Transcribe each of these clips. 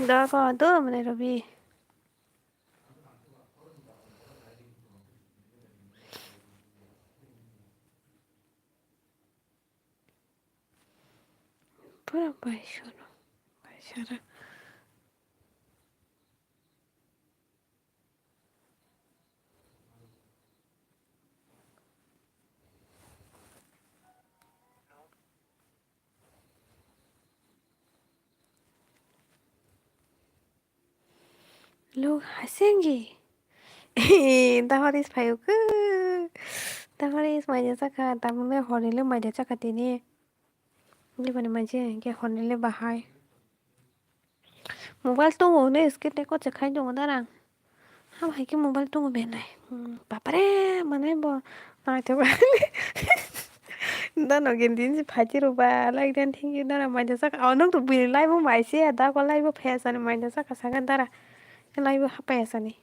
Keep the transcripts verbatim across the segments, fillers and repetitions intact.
Dogo do mane robi. Pura bai soro. Bai soro. Lo hasengi. Dahoris phayuku. Dahoris maida chakha. Tamune hornile maida chakha tini. Libani maji ke hornile bahai. Mobile tongo ne skit ne koche khai tongo darang. Ham hai ke mobile tongo belai. Hmm, bapare, manai bo. Ai to. Dano gindi ni phachi ruba, like dan thank you dano maida chakha. Oh, nung to bini live bo mai se, da ko live bo phaya sani maida chakha saka dara. Live bo hapaya sani.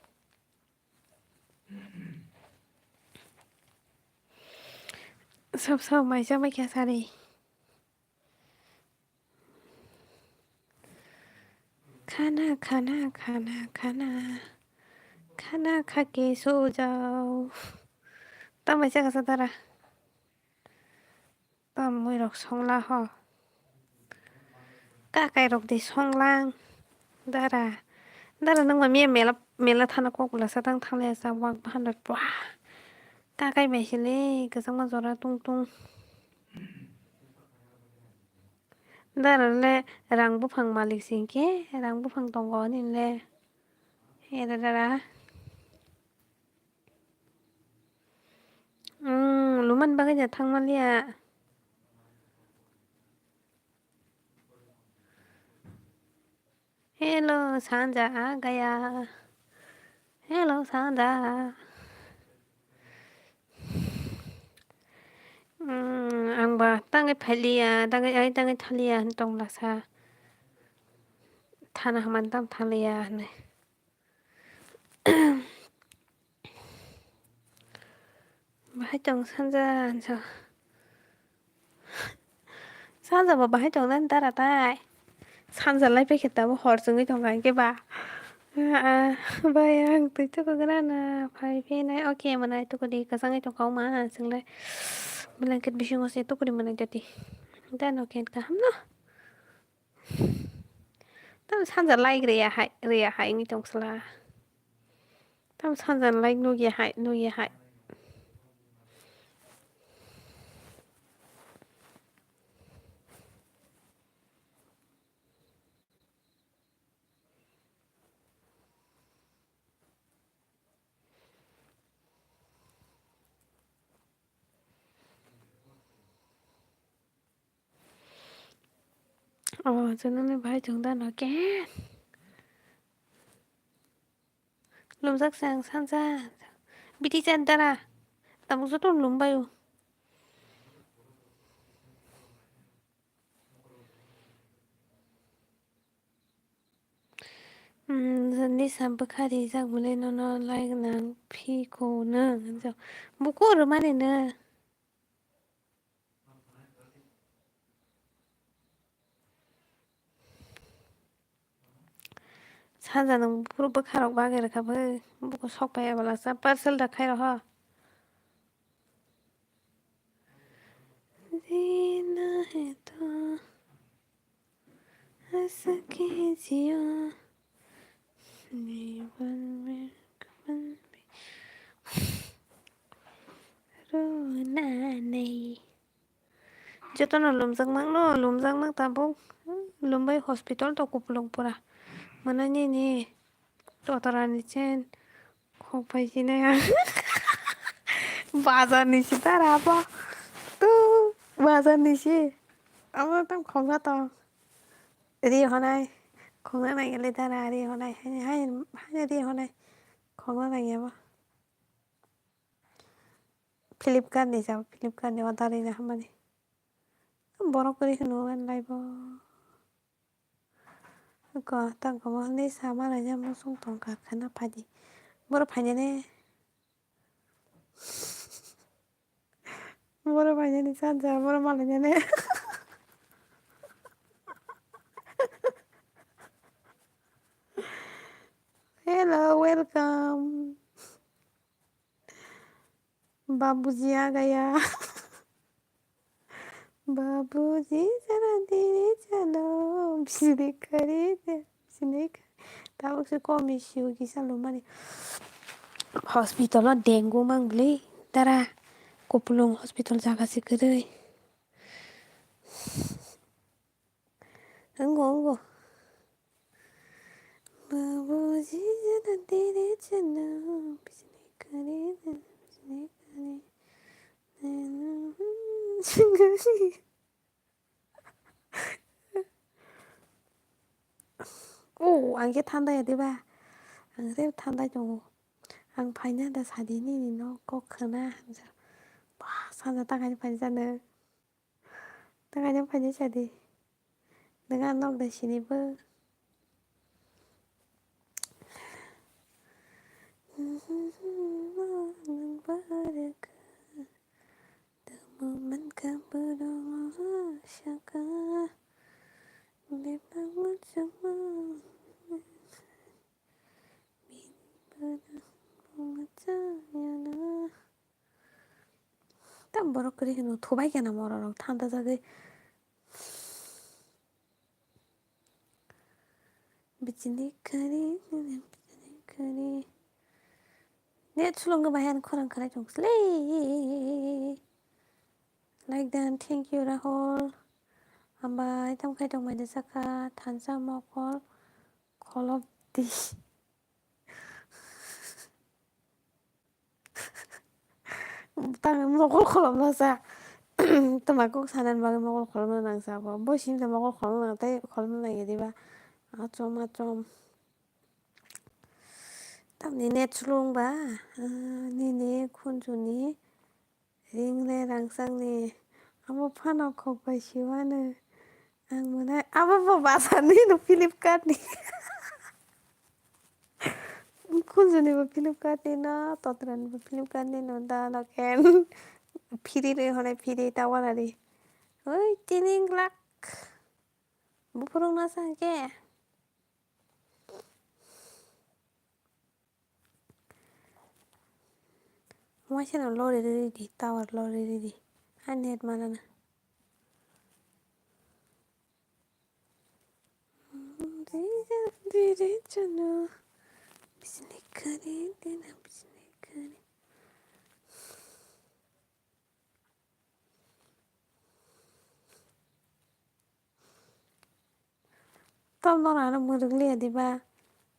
Sab sab maisa mai kya sari. Khana, khana, khana, khana. Khana kha ke so jao. Ta maisa kasa dara. Tamo mui rok songla ho. Kakai rok di songlang. Dara. Dara nang ma miya mela, mela thana kok bwla sa tang thanglai sa wak bahan rok bwa. Kakai bai sile kwchangma jora tung tung. Dara le rang buphang malik sing khe rang buphang tongo ani le. Era dara. Mm, luman bagwi ja thangmaliya. Hello, sanja gaya. Hello, sanja. Mm, ang ba tangwi phailiya, tangwi ai tangwi thaliya hin tong lasa. Thana haman tam thaliya hinwi. Bahai tong sanja hinso. Sanja bo bahai tong nani dara tai. Sanja lai paikhe tabo hor chwngwi tong kha hwnkhe ba. Ah, ah, bai ang twi tuku grana phai phinai. Okay, mwnai tukudi kwchangwi tong kha ma swngla. Blanket bisingo se tukudi mwnai jati. Dano khe kaham no. Tamo sanja like rwya hai, rwya hai wngwi tong sla. Tamo sanja like nukya hai, nukya hai. Oh, chwngno ni bahai chwng da no khe. Lumjak se ang sanja. Biti chan dara. Tabuk joto lumbai o. Hmm, jani sa bwkha rijak bwlai nono like nang phi ko no. Bukur mani no. Sanja nwng phuru bwkha rok bagwi rwkha bw, buko sok pai abo lasa parcel da khai roho. Jina hai to. Asa ke jiyo. Ni ban mir kaban bi. Runa nei. Jotono lumjak mang no, lumjak mang tabuk. Lumbai hospital to kupulung pura. Mana ni ni. Totorani chen. Khok pai sinai ang. Bazar ni si tara abo. Tu bazar ni si. Abo tam khok na tong. Ri honai. Khok na nai gele tara ri honai. Hai, hai, hai ri honai. Khok na nai abo. Flipkart ni jabo, Flipkart ni order ri na hamani. Borok kwrwi kheno online live o. Ko, ta gomo hinwi sa ma laina muchung tong kha khwna phaidi. Borok phainani. Borok phainani sanja, borok ma lainani. Welcome. Babuji a gaya. Babuji jara diri chalo. Bisini kari de. Bisini kari. Tabuk se komi siyo kisa lumani. Hospital o dengue mang bwle. Dara. Kupulung hospital jaga se kwrwi. Wngo, wngo. Babuji jana dere jana, bisni kare, bisni kare. Oh, ang khe thanda ya diba? Ang khe thanda tongo. Ang phaina da sadi nini no kok khna. Ba, sanja ta khaini phaina jana. Takaino phaidi sadi. Nwng ang nok da sinibo. Nwng barwkha. Tamo mankha borok saka. Bebak muchungma. Bini borok bo mwchang yano. Tam borok kwrwi hwno thubai khe na morok rok thanda jagwi. Bichini kari, bichini kari. Net sulung gwi bahai ani khorang kharai tong sle. Like dan, thank you Rahul. Hambai tam khai tong mai de saka thansa mokol kholop di. Tang mokol kholopna sa. Tama kok sanani bagwi mokol kholopna nang sa bo. Bo sini ta mokol kholopna nang tei kholopna nang ya diba. Achom achom. Tamni net sulung ba. Ah, nini khunjuni ring le rangchakni. Amo phano kok bai siwano. Ang mwnai abo bo basani no Flipkart ni. Khunjuni bo Flipkart ni no, Totrani bo Flipkart ni no, da no ken. Phiri re hone phiri ta wana ri. Oi, tini glak. Buphurung na sa ke. Waisa no lori riri di, tower lori riri. Hai net mana na. Bisini kari, dina bisini kari. Tamo norok ano mwrwk liya diba?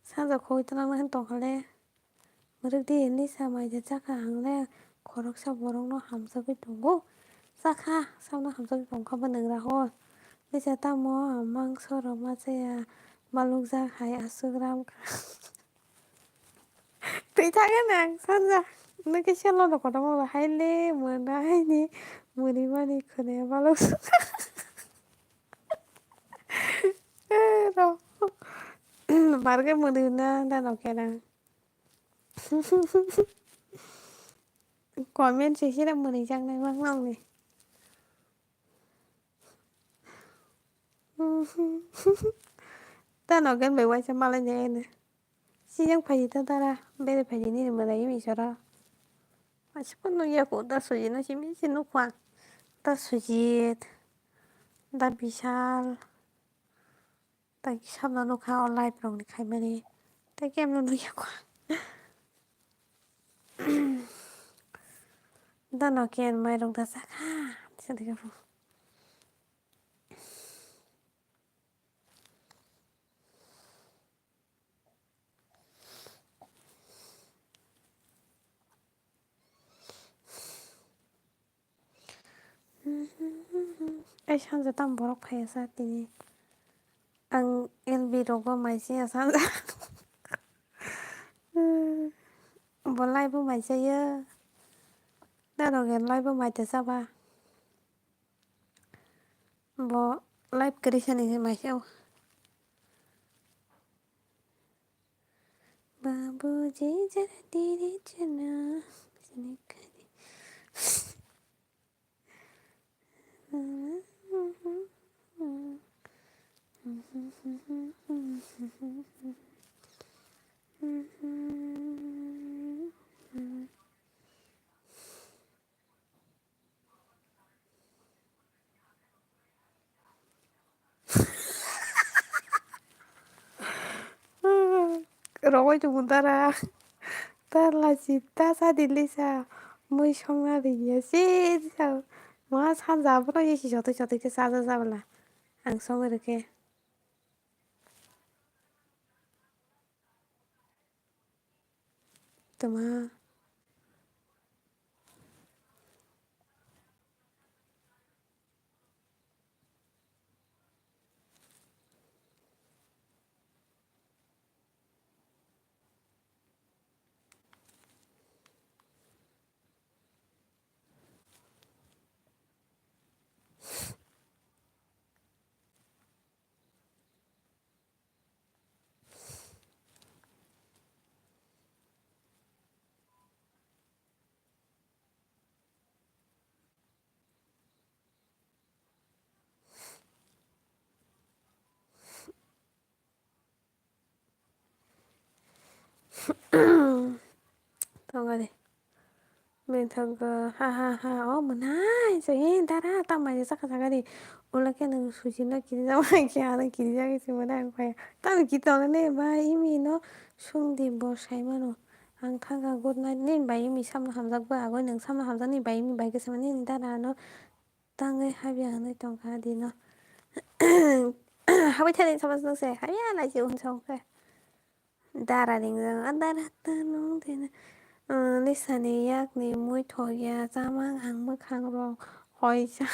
Sanja khogwi twlangna hwn tongkha le. Mwrwk di, Lisa mai de chakha ang le khoroksa borok no hamjagwi tongo. Chakha, sabno hamjagwi tongkha bo nwng Rahul. Lisa tamo mangso rok ma chaya, balukjak hai aswk ram kha. Twi thangwi nang sanja. Nokhe selo no kotorma ba hai le mwnai ni mwrwi mani khwnaya balok. Eh, ro. Barge mwrwi na da no khe nang. Comment se sira mwrwi jak nai mang nang ni. Tano gen bai waisa malai jai ene. Sijang phaidi ta dara, bere phaidi nini mwrai misora. Aswk phano yaku da suji no simi se nukha. Da Sujit, da Bishal, da sabno nukha o live rok ni khaimani. Da kemno nukya kha. Da no ken mai rok da sakha. Sadi ka phu. Ai sanja tam borok phaiya sa tini. Ang L B rogo mai siya sanja. Bo live bo mai chaya. Da rogen live bo mai te saba. Bo live kwrwi sani se mai se o. Babuji jara diri jana. Bisini kari. Rogoi tongo dara. Ta lachi ta cha di lisa. Mui songna ri ya se sa. Ma sanja abono isi jotoi jotoi khe cha cha cha bwla. Ang songwi rwkhe. Tama. Tongari. Mithok go, ha ha ha, o mwnai, so, eh, dara, tamo mai saka saka di. Ulo khe nwng suji no kiri jak bai khe, ano kiri jak se mwnai ang phai. Tamo ki tong ne, ba, imi no sung di, bo sai mano. Ang thang kha, good night, nini bai imi samno hamjak ba, agoi nwng samno hamjak, nini bai imi bai khe sama, nini dara no tangwi habya hwnwi tong kha di no. Habwi thani sama se, habya lai se hwn song khe. Dara ringjak, a dara ta nung tini, ah, lisani yakni mui thok ya, chamang ang mwkhang rok hoisa,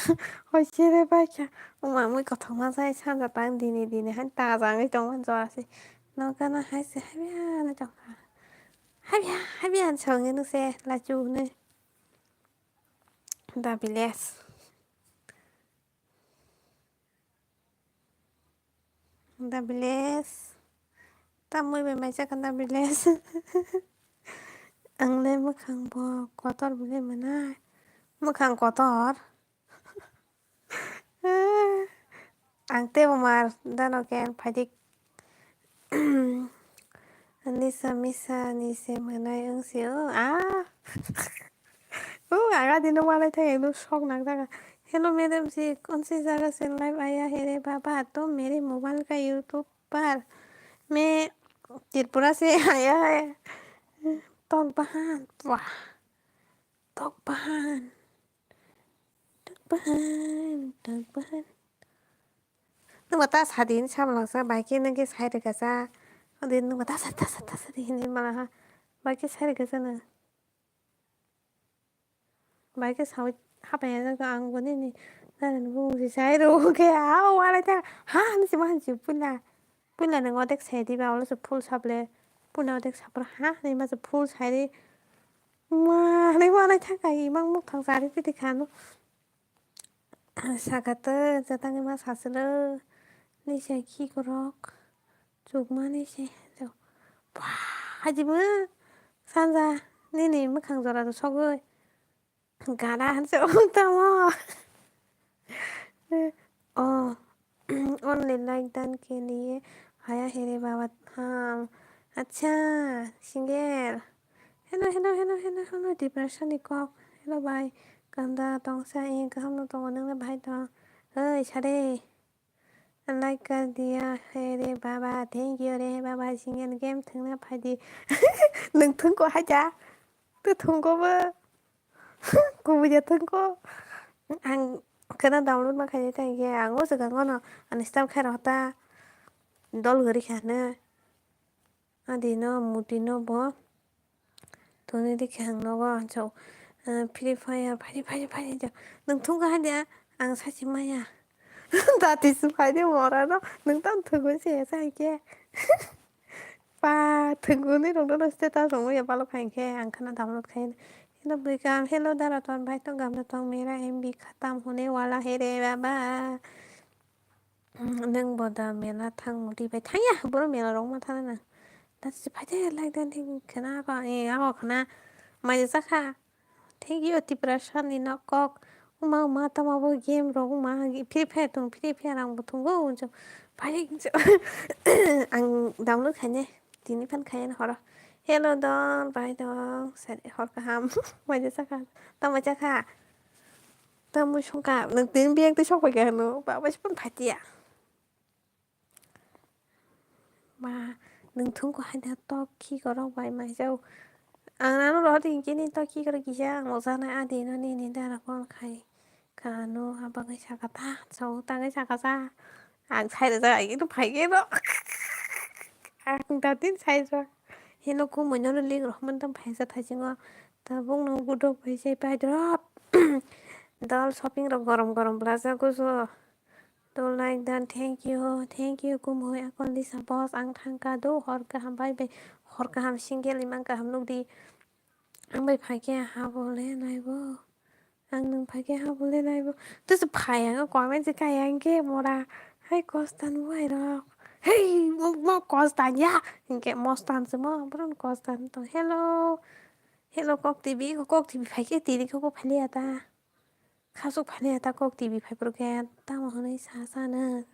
hoisere baikha, wngma mui kothokma sai sanja tang dini dini han tajangwi tongmani jora se. Nokana hai se habya no tongkha. Habya, habya songwi nung se lachu hwnwi. The village. The village. Tamwi bai mai chakha the village. Ang le mwkhang bo kotor bwle mwnai. Mwkhang kotor. Ang tebo mar dano khe ang phaidik. Nisa misa ni se mwnai wng si o, ah. O, aga dino walai thai ekdom sok nang jaga. Hello madam ji, kaun si jaga se live aya hai re baba, to mere mobile ka YouTube par. Main Tripura se aya hai. Tok bahan. Wah. Tok bahan. Tok bahan. Tok bahan. Nungba ta sadi hinwi samalangsa, bai khe nung khe sai rwkasa. Ode nungba ta sadi, ta sadi, ta sadi hinwi malaha. Bai khe sai rwkasa nung. Bai khe saui haphaiyajak ang bo nini narani bumung se sai rw khe, ha, walai ta, ha, hinwi se ma hinwi se puila. Puila nung odek sai diba, ulo se full saple. Puila odek sapra, ha, hinwi ma se full sai ri. Ma, hinwi walai ta ka, imang mukhang sari piti khano. Saka tei jatangni ma saswlwi nise khikrok chukmani se. Pah, hajibo sanja nini mwkhang jora rw sogwi gana hanse tamo. Oh, only like dan ke liye haya here baba. Ha, acha, single. Hello, hello, hello, hello, hello, depression ni kok. Hello, bhai. Kanda tongsa, eh, kaham no tongo, nang le bhai tong. Oi, sare. Like kar diya hai re baba, thank you re baba, single game thangna phadi. Nung thungko haja. Tu thungko bo. Kubuja thungko. Ang kana download ma khaye ta ye, ang o jaga ngono uninstall khai rw ta. Dol gori khane. Adino mutino bo toni dikhe ang nogo, ang sao, ah, Free Fire, phai, phai, phai, phai, nwng thung kha dia, ang sachi maya. Dati su phai de mora no, nwng tamo thwngwi se ya sai khe. Pa, thwngwi rok no status rok ya balok khai khe, ang khana download khai. Hello, Bikam, hello, Dara, ton bhai, tong gamla tong, mera M B khatam hone wala hai re baba. Nwng bo da mela thang mudi bai thangya, boro mela rok ma thana na. Da se phai de like dan thik khna ko, e, ako khna mai jakha. Thank you, Tiprasa ni nok kok. Uma, uma, tamo bo game rok, uma, Free Fire tong, Free Fire ang bo thungo, unjo. Phai, ang download khaine, tini phan khaine horo. Hello, don, bai don, sari, hor kaham, mai jakha, tamo jakha. Tamo songkha, nwng tini biyang twi sok pai kha hwno, ba, bai se phano phai tiya. Ba, Nwng thungkha hai da tok khikorok bai maijao. Ang ano rohor di hinkhe ni tok khikorok kisa ang ojanai adi no nini dara phone khai. Kha ano abagwi saka ta, sao tangwi saka sa. Ang sai rwjak, ang ino phai khe no. Ang da din sai rwjak. Hino kumui no link rok man tam phaisa thaisingo. Tabuk no gudok bai sai pai drop. Dol shopping rok gorom gorom bwlajak gujo. Don't like that. Thank you. Thank you, kumui akol disa boss. Ang thangka do. Hor kaham, bye bye. Hor kaham, single imang kaham nukdi. Ang bai phaikhe ha bole naibo. Ang nwng phaikhe ha bole naibo. Tusu phai ang comment se kai ang ke mora. Hai kostan buai rok. Hei, mo, mo kostan ya. Hinkhe mostan se mo, bron kostan to. Hello. Hello, Kok T V. Kok T V phaikhe tini khe bo phaliya ta. Khasuk phaliya ta Kok T V phai phuru khe tamo hwnwi sa sa no.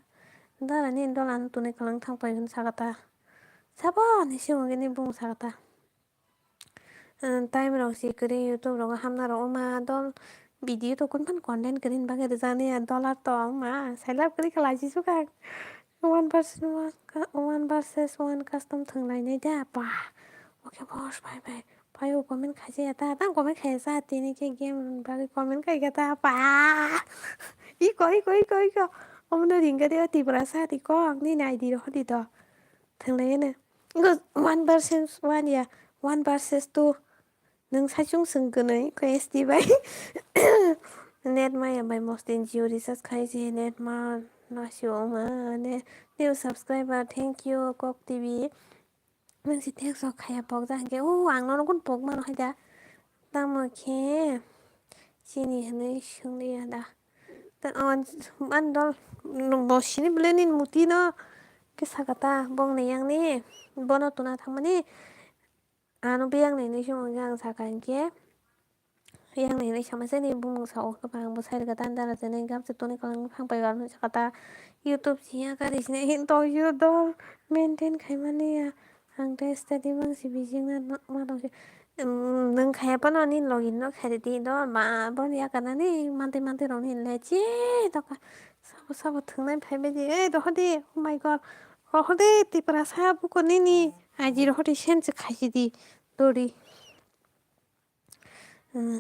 Dara ni dola no tunui kwlwng thang pai hwn saka ta. Sabo ni simo gini bung saka ta. Time rok si kwrwi YouTube rogo hamna rok wngma dol video to kun phan content kwrwi ni bagwi rwjaknai ya dollar to wngma selap kwrwi kha lachi sukha. One versus one, one versus one custom thwng lainai da ba. Okay boss, bye bye. Phai o comment khaijaya ta, tang comment khaijasa tini khe game bagwi comment khaikha ta ba. Iko iko iko iko. Omono ringkha de o Tiprasa ri kok ni nai di rohor di to. Thwng lai ne. One versus one ya, one versus two. Nwng saichung swng kwnwi khe S T bai. Net maya bai mostin Jio recharge khai se net ma nasio ma ne new subscriber, thank you Kok T V. Nwng si text rok khaya pokjak hinkhe o ang nono kun pok mano hai da. Tamo khe chini hwnwi swngli ya da. Tei o man dol bo sini bwlai ni muti no khe saka ta bongni yang ni bono tuna thangmani. Ano biyang nini song ang saka hinkhe yang nini sama se ni bumung sa o khe bang bo sai rwkha tanda rwjani gamsa toni kwlwng phang pai rwkha ta YouTube siya kari sini hin tong sio dol maintain khai mani ya ang tei study bang si bijing na ma tong si nwng khaya phano ni login no khai di dol ma bo ya kana ni manti manti rok ni le chi doka sabo sabo thwngnai phai bai di ei dohor di oh my god dohor di Tiprasa buko nini. Aji rohor di sense khaisi di dori. Hmm.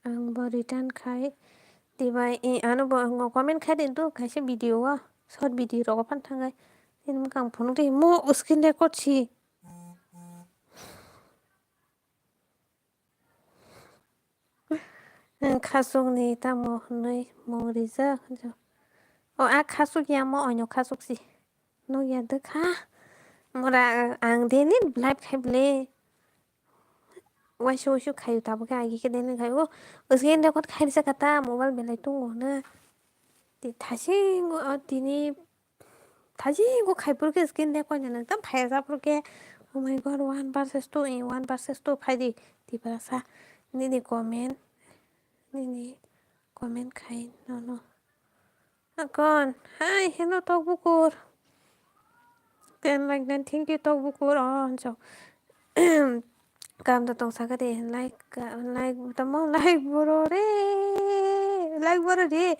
Ang bo return khai dibai, eh, ano bo ang comment khai din tu kaisa video o, short video rogo phan thangai. Ini mokang phunuk di mo screen record si. Ang khasuk ni tamo hwnwi mung rijak. O a khasuk ya mo oino khasuk si. Nukya dwkha. Mora ang deni live khai bwle. Waisa waisa khaio tabuk khe agi khe deni khaio. Usgen record khai risa kata mobile belai tungo na. Ti thasingo tini thasingo khai purke usgen record na nang tam phai sa purke. Oh my god, one versus two in one versus two phai di. Tiprasa nini comment nini comment khai no no. Akon, hai, hello, tok bukur. Ten like, ten, thank you, tok bukur. Oh, so. Kam da tong saka de, like, like, tamo, like, boro re, like, boro re.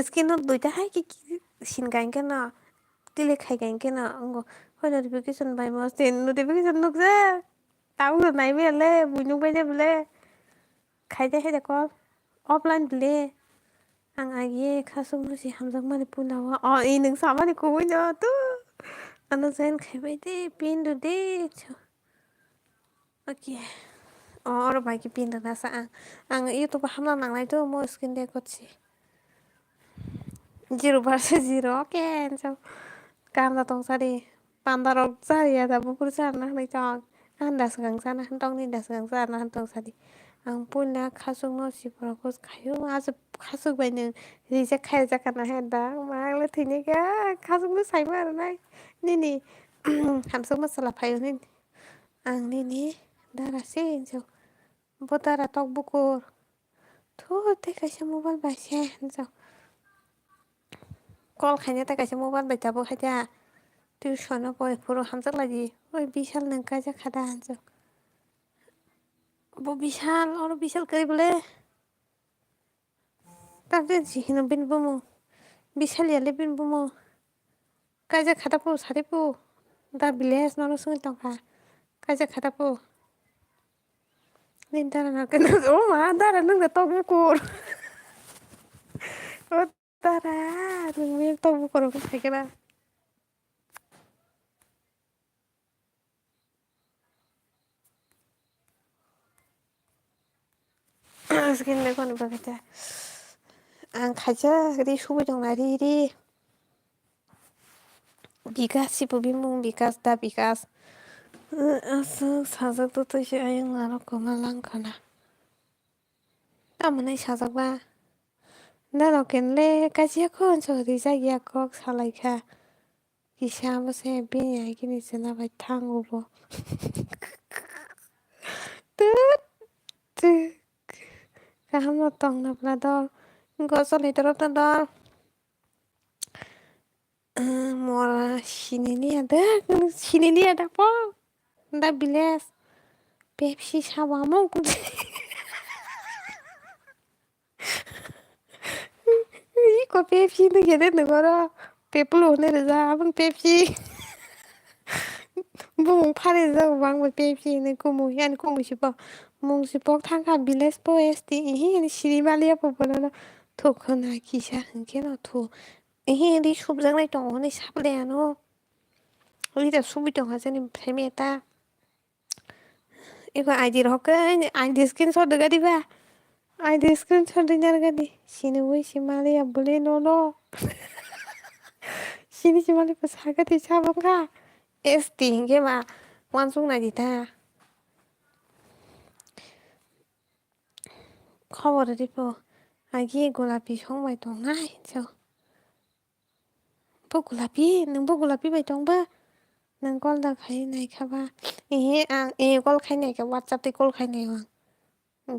Skin no duita hai ki, ki, sin gain ke no, tile khai gain ke no, ngo, hoi notification bai mo, sin notification nuk je. Tau nai bele, bunuk bai je bele. Khai de, khai de, call. Offline bele. Ang agi khasuk no si hamjak mani punda o. O, i nwng samani kubui no tu. Ano join khai bai de, pin do de. Chu. Okay. O, oro bai ki pin do nasa ang. Ang YouTube hamna nanglai tu mo screen record si. Zero versus zero. Okay, so. Kam da tong sari. Panda rok chariya da bukur charna hinwi chong. Ang da swkang chana hin tong ni da swkang charna hin tong sadi. Ang puila khasuk no si borok khayo aswk khasuk bai nwng reject khai rwjak kana he da. Ang le thwini khe khasuk no saima rwnai. Nini hamsuk masala phaio nini. Ang nini dara se hinjak. Bo dara tok bukur. Thu tei kaisa mobile bai se hinjak. Call khaina tei kaisa mobile bai tabuk hai da. Tuition o pore phuru hamjak lai di. Oi Bishal nwng kaijak kha da hinjak. Bo Bishal, oro Bishal kwrwi bole. Tabuk si hino bini bumung. Bishal ya le bini bumung. Kaijak kha da pu, sari pu. Da village nono sungwi tongkha. Kaisa khata po. Ni dara no keno. O ma, dara nung da tok bukur. O dara, nung ni tok bukur ko phaikhe ba. Skin le kono bagwi ta. Ang khaijak ri subui tongna ri ri. Bikas sibo bimung bikas da bikas. Aswk sajak to twi se ayang naro kwma lang khana. Tamoni sajak ba. Da rok kenle kaisa khon so rijak ya kok salai kha. Kisa abo se bini agini chwla bai thango bo. Tut, tut. Kaham no tong na pla dol. Gosol ni torop ta dol. Ah, mora sini liya da, sini liya da po. Da village. Pepsi sabo amo. Iko Pepsi hinwi khe de nokoro. Peplo hinwi rijak, aboni Pepsi. Bumung phari rijak, bangbo Pepsi hinwi kumu, yani kumu sibo. Mung si pok thangkha, village po S T, ihi hinwi siri maliya po bonono. Thuk khwna kisa hinkhe no thu. Ihi hinwi subjaknai tongo hinwi saple ano. Ui da subui tongkha chini family ta. Iko I D rohor khe, I D screenshot rwgadi ba. I D screenshot rwna rwgadi. Sini ui si maliya bwlwi nono. Sini si maliya bwsa khe twi sabang kha. S T hinkhe ba uansuk nai di ta. Khobor ripo. Agi golapi song bai tongnai. So. Bo golapi, nwng bo golapi bai tong ba? Nwng call da khai nai kha ba? Ehe, ang, eh, call khai nai kha, WhatsApp tei call khai nai ang.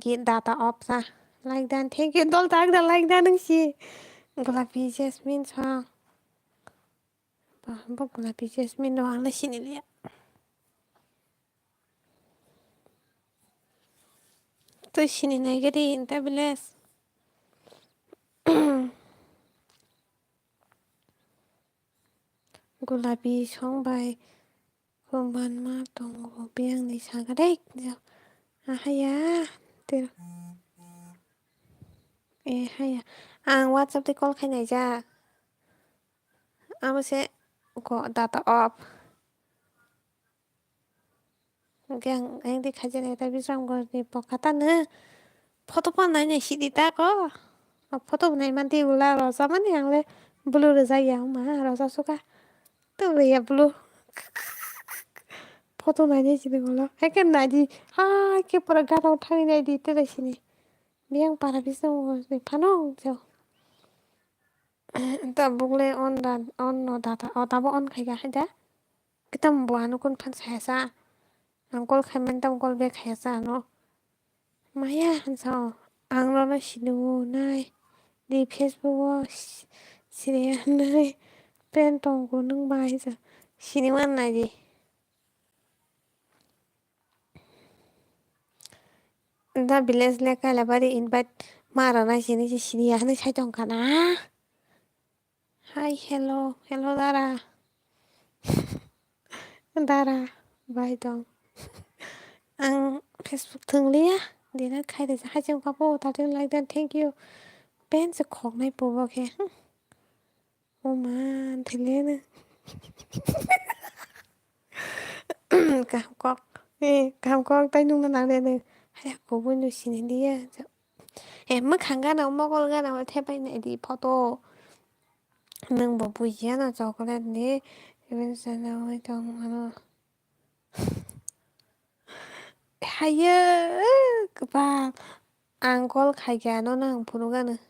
Gi data off sa. Like dan, thank you. Dol tak da like dan nwng si. Golapi Jasmine song. Ba, bo golapi Jasmine no ang le sini liya. Twi sini nai gari inta village. Golapi song bai kwbangma tongo, biyangni saka de. Ahaya, tero. Eh, haya. Ang WhatsApp tei call khai naijak. Amo se ko data off. Hwnkhe ang ayang twi khaijak nai ta Bisramganj ni pokha ta nw photo phano nai nai sidi ta ko. O photo bo nai mantwi ula rosa mani ang le blue rwjak ya wngma rosa suka. Tei ya blue. Photo nai nai sidi ulo. Hai khe nai di. Hai khe pura gana o thangwi nai di tei sini. Biyang para Bisramganj ni phano wngkhe. Tabuk le on da, on no da ta, o tabo on khai ya hai da. Kitam bo ano kun phan saya sa. Ang call khai man tam call back khai sa ano. Maya han sa o. Ang no na sini o nai. Di Facebook o si-, sini ya nai. Pen tong ko nung bai sa. Sini wan nai di. Da village le Kailabari invite ma rana sini si sini ya hwnwi sai tong kha na. Hi, hello, hello dara. Dara, bai tong. Ang Facebook thwngliya, delete khai rijak hai chwng papo, thirteen like dan, thank you. Pen se khoknai pubo khe. Hmm. O ma, thele na. Kaham kok. Eh, kaham kok tai nungna nang de ne. Haya, kubui no sini dia. Eh, mwkhang gana, mokol gana, thepai nai di photo. Nwng bo bujiya no chocolate ni. Even sana oi tong ano. Hayo, kwbang. Ang call khaikhe ano nang phunukgano.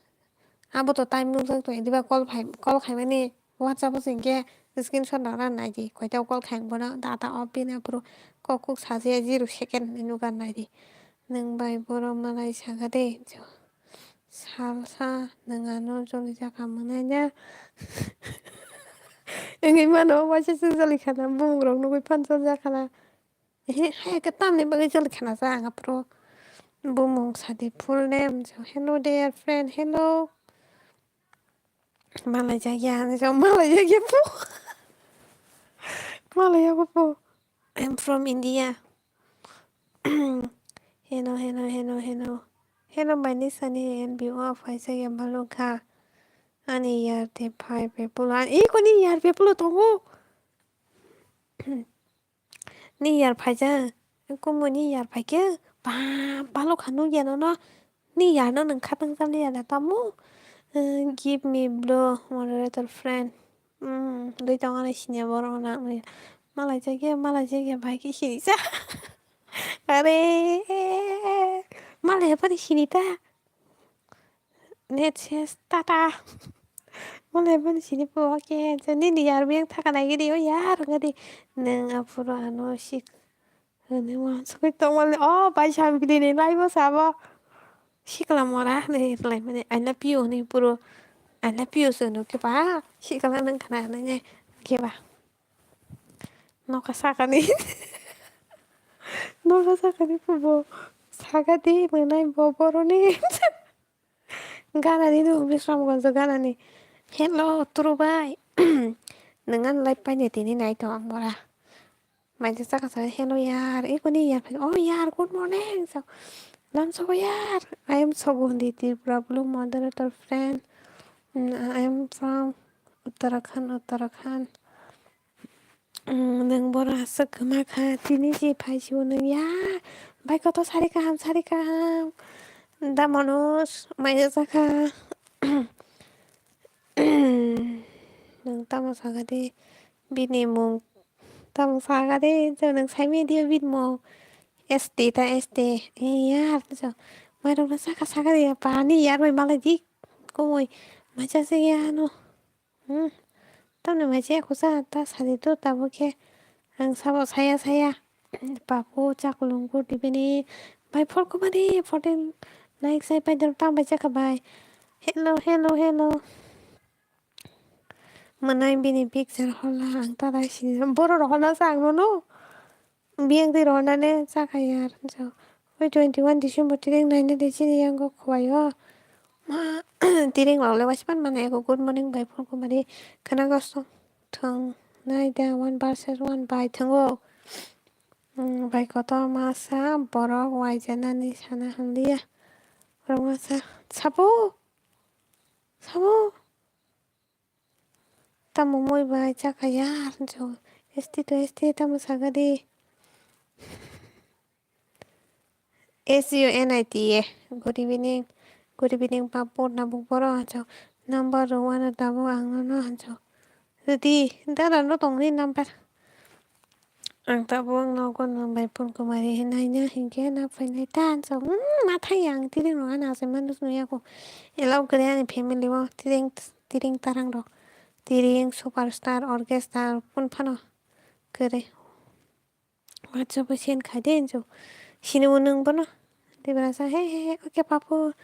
Abo to time nukjak tong, ediba call phai, call khaimani WhatsApp-o se hinkhe screenshot rwna naidi. Koita call khai bono data off bini aphuru kok kok sajaya zero second hinwi nukar naidi. Nwng bai borok malai sakha de. Salsa nwng ano joli jakha mwnai na. Wngwi mano waisa se joli khana, bumung rok nugwi phan joli jakhana. Ehe, hai khe tamni bagwi joli khana sa ang aphuru. Bumung sadi full name, so, "Hello dear friend, hello." Malai jakya, ani so malai jakya pu. Malaya bo po. I'm from India. Heno, heno, heno, heno. Heno bai ni sani N B O phaisa ya balukha. Ani yar te phai pe pulo. Ani iko ni yar pe pulo tongo. Ni yar phaija. Kumo ni yar phaikhe. Ba, balukha nugya nono. Ni yar no nung khatang jani yar tamo. Eh, give me blue moderator friend. Hmm, dui tong ani sini borok na. Malai jagya, malai jagya bai khe sini sa. Are, malai bani sini ta. Net ses tata. Malai bani sini po, okay. Nini yar biyang thaka nai gidi o yar gadi. Nung aphuru ano sik. Hwnwi uansugwi tongmani, o bai Sambili ni live o sabo. Sikla mora hwnwi rwlaimani, I love you hwnwi puro, I love you se hwnwi khe ba sikla nang khna hwnwi khe ba. Nokha sakani, nokha sakani phubo sakadi mwnai bo boroni. Ganani no Bisramganj ganani. Hello, Turu bai. Nung ani live paine tini nai to ang bora. Maija saka sa, "Hello yar, ikoni yar." Oh yar, good morning. So, lam sobo yar. I am Sobo Hundi Tripura Blue moderator friend. Mm, I am from Uttarakhand, Uttarakhand. Mm, nung boro aswk kwma kha, tini si phai sio nung ya. Bai koto sari kaham, sari kaham. Da Manoj, maija saka. Nung tamo saka de, bini mung tamo saka de, je nung sai media bini mung. S T ta S T. Eh, yar, so. Mairok na saka saka de, pani yar bai malai dik. Komoi, maija se ya no. Hmm. Tamni maija ya kusa, ta sadi to tabo khe. Ang sabo saya saya. Papu chakulung kurti bini. Bai phol kumani fourteen likes ai pai dor tam bai chakha bai. Hello, hello, hello. Mwnai bini picture hola ang ta dai sini. Boro rok hola sa ang nono. Biyang twi rw hwnna ne cha kha yar. So, oi twenty one December tiring nai na de chini yango khwlai o. Ma, tiring rok le waisa pan mane ego good morning bai phone ko mari khwna gosong thwng nai da one versus one bai thwngo. Hmm, bai kotor masa borok wai ja nani sana hwn liya. Borok masa sabo, sabo. Tamo moi bai cha kha ya, jo, S T to S T tamo saga di. S U N I T A, good evening, good evening, Papu, nabuk boro, jo, number rw ano tabuk ang nono, jo, rwdi, dara no tongni number. Ang tabuk ang nogo no bai phone kumari hinai na hinkhe na phainai ta, jo, hmm, ma thai ang tiring rok ano asai manus no yako. Allow kare ani family o, tiring, tiring tarang rok. Tiring, superstar, orchestra, phun phano kwrwi. WhatsApp o send khai de hinjo. Sini bo nwng bono. Tiprasa, "He, he, he, okay, Papu."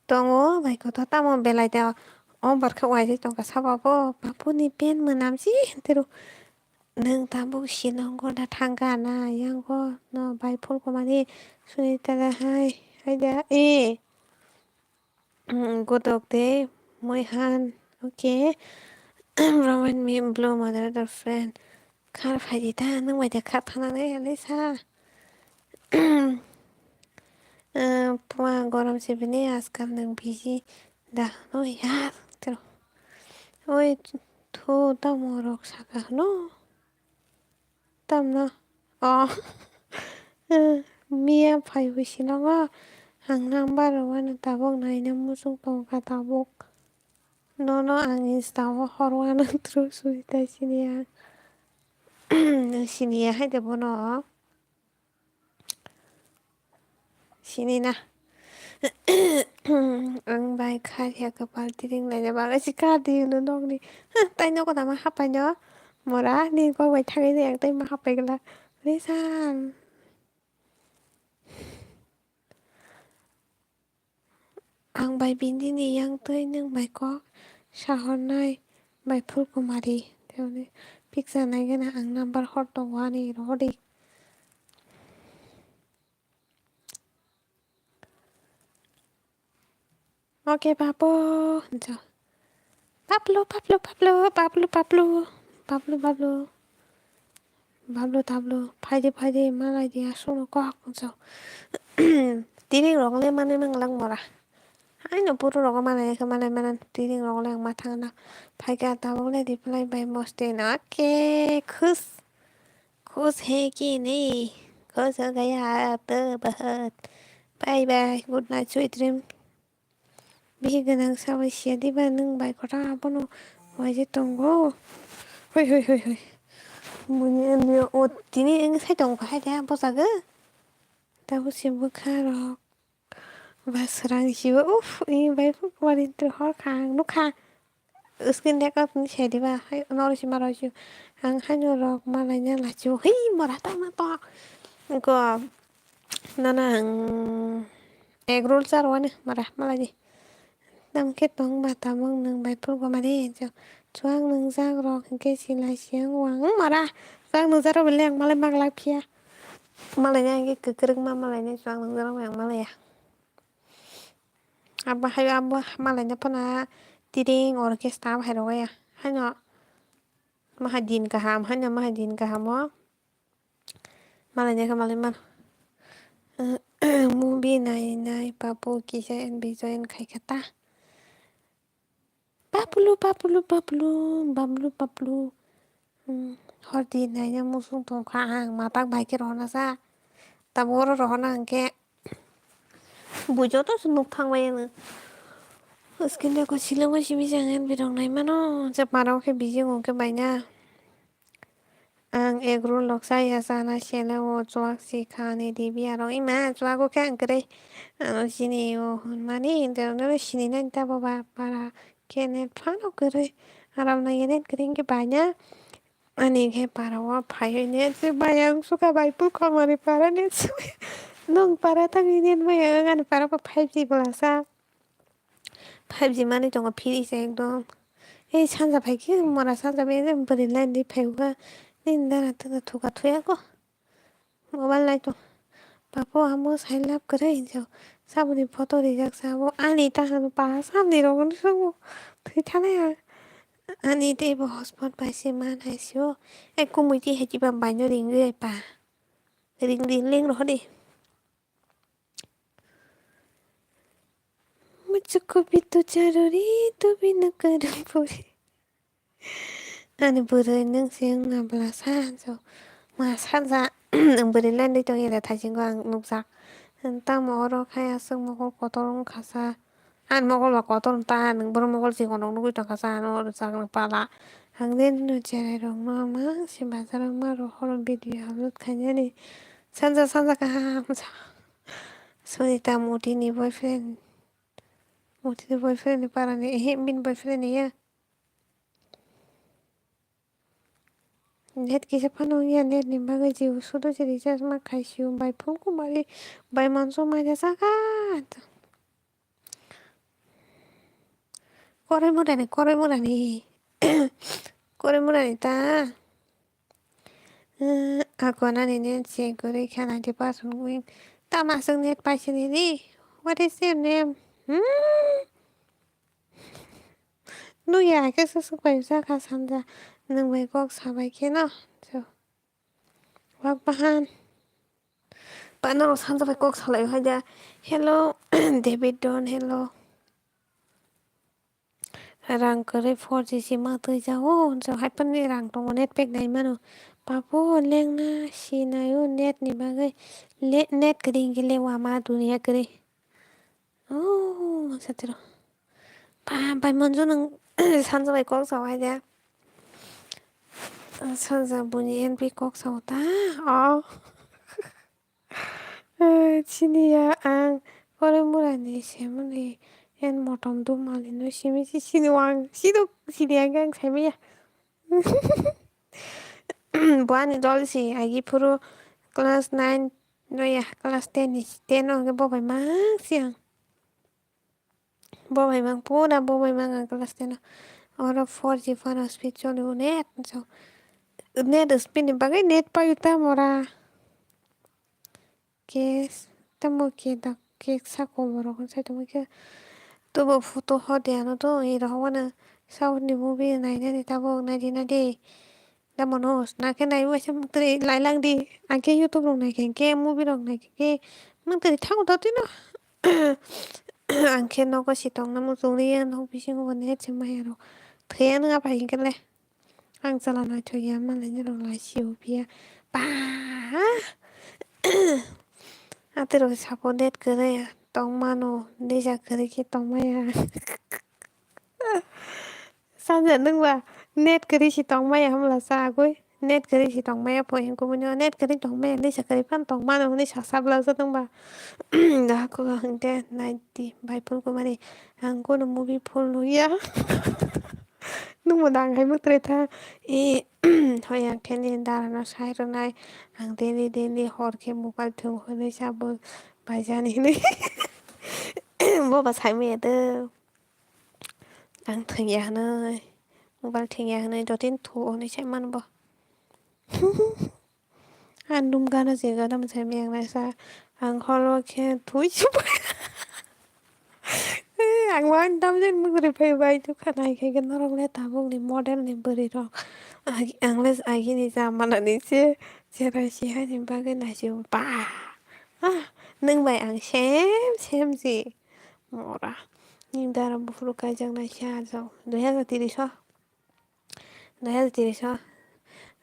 Tongo, bai kotor tamo belai de. O barkha waijak tongkha sabo bo. Papu ni pen mwnam si hintero. Nwng tabuk Shillong gorda thangkha na, yango no bai phul kumani suni tada hai, hai da, e. Mm, Godok de, Moihan, okay. Roman me blue moderator friend. Khar phaidi ta, nwng bai de khar thana ne, Lisa. Eh, pua gorom se bini, askal nwng busy da, no yar, tero. Oi, thu, tamo rok saka, no? Tamno? Oh. Miya phai wi sinongo. Ang number rwano tabuk naina muchung tongkha tabuk. Nono ang Insta o horwano through sui tai sini ang. Siniya hai de bono. Sini na. Ang bai kha ya kapal tiring lai ba ga si ka di no dog ni. Hah, tai no ko tama hapai no. Mora ni ko bai thagai ni ang tai ma hapai gala. Resan. Ang bai bini ni yang twi nwng bai kok sahornai bai phul kumari. Picture nai gana ang number hor tongo ani rodi. Okay, Papu. Hinjo. Paplu, paplu, paplu, paplu, paplu. Paplu, paplu. Bablu tablu, phaidi phaidi, malaidi aswkno kok wngsa. Tiring rok le manwi manglak mora. Haino puru rogo manai khe manai manan, tiring rok le ang ma thangna. Phaikha tabuk le reply bai moste na ke khus. Khus he ki nahi, khus ho gaya to bahut. Bye bye, good night, sweet dream. Bihik gwnang sabai siya diba nwng bai kwtal abono waise tongo. Hoi, hoi, hoi, hoi. Muni ani o tini wng sai tongo hai de bwsagwi. Tabuk se bwkha rok ba swrang siyo. Uff, ini bai kwmari hor kha ang nukha. Screen record ni sai diba hai norok si ma rok si ang haino rok malaina lachi o hei mora ta ma tok. Ko nana ang egg roll char wani mara malai di. Tam khe tong ba tabuk nwng bai phuru goma di. Chuak nwngjak rok hinkhe silai si ang wang mara. Chuak nwngjak rok belai ang malai mak lak phiya. Malai na hinkhe kwkrwk ma malai na chuak nwngjak rok ang malai ya. Abo hai abo malai na phano tiring orchestra abo hai rok ya. Haino maha din kaham haino maha din kaham o. Malai nai khe malai mano. Movie nai nai papu kisa and bijoy and khai khe ta. Papulu, papulu, papulu, bablu, papulu. Hmm, hordi naina musung tongkha ang matak bai khe rohorna sa. Tabuk oro rohorna hwnkhe bujo to se nuk thang bai ano. Screen record silangma simi jangan birok nai mano. Je parao khe bijing hwnkhe bai na. Ang egg roll rok chaya chana sele o chuak si kha ani dibi aro ima chuago khe ang kwrwi ano sini o hwnmani hinwi sini nani ta boba para khe net phano kwrwi aram nai net kwrwi hinkhe bai na ani khe para o phaiwi net se bai ang sukha bai pukha mani para net se nwng para tangwi net bai ang ani para bo five G bwlasa. Five G manwi tongo free se ekdom. Ei sanja phai khe mora sanja bai ekdom bwrwi line rwi phai o kha. Nini dana tana thuka thuya kho. Mobile nai tong. Bapo amo sai love kwrwi hinjao. Saboni photo rijak sa abo. Ani ta hano pa sabni rok no swngo. Thwi thanai ang. Ani tei bo hotspot bai se ma nai se o. Ei kumui twi hai kiba bai no ring ri pa. Ring ring ling rohor di. Muchuk ko bhi to jaruri, tu bhi na karam puri. Ani bwrwi nwng se wngna bwla sa, so ma sanja bwrwi line rwi tongya da thaisingo ang nukjak. Tamo oro khai aswk mokol kotor wngkha sa. Ani mokol ba kotor ta nwng borok mokol chikon rok nugwi tongkha sa ano oro chaknang pala. Ang de nini cherai rok no ma se bazar o ma rohor video upload khainani sanja sanja kaham sa. Sunita Modi ni boyfriend. Modi ni boyfriend ni para ni, ehe, bini boyfriend ni ya. Net kisa phano ya, net ni bagwi je sudo je recharge ma khai sio, bai phone ko mari, bai manso mari saka. Koroi mura ni, koroi mura ni, koroi mura ni ta. Ako nani net se guri kha ninety percent win. Tama aswk net paisini ri. What is your name? Hmm? Nukya khe swk swk bai wngsa kha sanja. Nwng bai kok sabai khe no. So. Wak bahan. Panarok sanja bai kok salai hai da. Hello, David Don, hello. Rang kwrwi four G sima twijao, hwnjak hai phano rang tongo, net pack nai mano. Babu lengna sinaio net ni bagwi, le-, net kwrwi hinkhe le wama duniya kwrwi. Oh, satiro. Ba, bai monjo nwng sanja bai kok sao hai de. Sanja buini N P kok sao ta. Oh. Eh, chini ya ang koroi mura ni semani en motom dum mali no simi si chini wang siduk chini ya ang saimaya. Bo ani dol si agi phuru class nine no ya class ten ni ten o hwnkhe bo bai mang si ang. Bo bai mang pura bo bai mang ang class ten o. Oro four G phano speed choli o net so. Net speed ni bagwi net paio ta mora. Cake tamo cake da cake sako borok sai tongma khe. Tobo photo hode ano to ero hobano south ni movie nainani tabuk naidi naidi. Tamo no, nakhe nai waisa muktri lai lang di. Ang khe YouTube rok nai khe, khe movie rok nai khe, khe muktri thango to twi no. Ang khe nogo si tong na muchung ri ya, nok bisingo bo net se maya rok. Thwi ya nang apai hingkhe le. Ang chala naithok ya, malai ni rok lai si o phiya. Ba! Atwi rok sapo net kwrwi ya. Tong mano, nija kwrwi khe tong maya. Sanja nwng ba net kwrwi si tong maya hwnla sa agwi. Net kwrwi si tong maya pho hwn kubui no net kwrwi tong maya nisa kwrwi phano tong mano hwnwi sa sa bwlajak nwng ba. Dahak kok hwnkhe nai di bai phul kumari ang kono movie phul nukya. Nwng bo dang hai mwtwrwi tha. E hoi ang khe ni dara no sai rwnai ang daily daily hor khe mobile thwng hwnwi sa bo bai jani hwnwi. Bo ba sai maya de. Ang thwngya hwnwi, mobile thwngya hwnwi, jotin thu hwnwi sai mano bo. Ang dum gana je gana mwsai miyang naisa, ang holo khe thui si pai. Ang wan tam jen mugri phai bai tu khana hai khe norok le tabuk ni model ni bwrwi rok. Agi-, ang le agini jamana ni se cherai si hai ni bagwi naisi ba. Ah, nwng bai ang same same si. Mora. Ni dara buphuru kaijak nai khe ajak. Dui hajar tris o. Dui hajar tris o.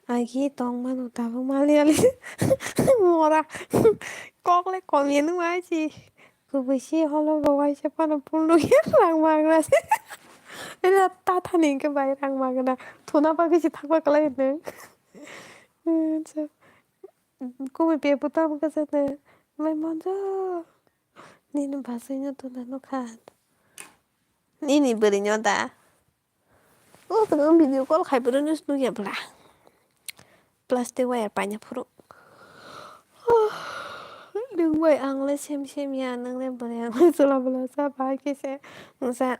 Agi tong mano tabuk mali ali. Mora. Kok le kom ya nung ai si. Kubui si holo bo waisa phano phul nukya rang magra si. Ila ta thani hwnkhe bai rang magra. Thuna bagwi si thangma kwlai nwng. Kubui pepu tamo khe sa nwng. Bai monjo. Nini bwswino tuna nukha. Nini bwrwino da. O, tong video call khai phuru nukya bwla. Plastic wire paina phuru. Nwng bai ang le sem sem ya, nwng le bwrwi ang le chwla bwla sa bai khe se. Nwngsa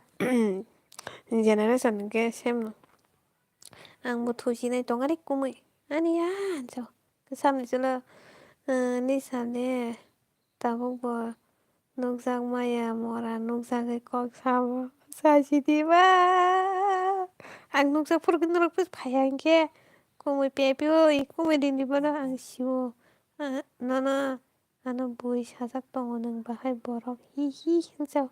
generation hwnkhe sem no. Ang bo thusinai tong ari kumui. Ani ya, jo. Samni chwla, eh, ni sale. Tabuk bo nukjak maya mora nukjagwi kok samo. Sasi di ba. Ang nukjak phuru khe norok phai phaiya hinkhe kumui pepi oi kumui rini bono ang sio. Ah, nono ano bui sajak tongo nwng bahai borok hi hi hinjao.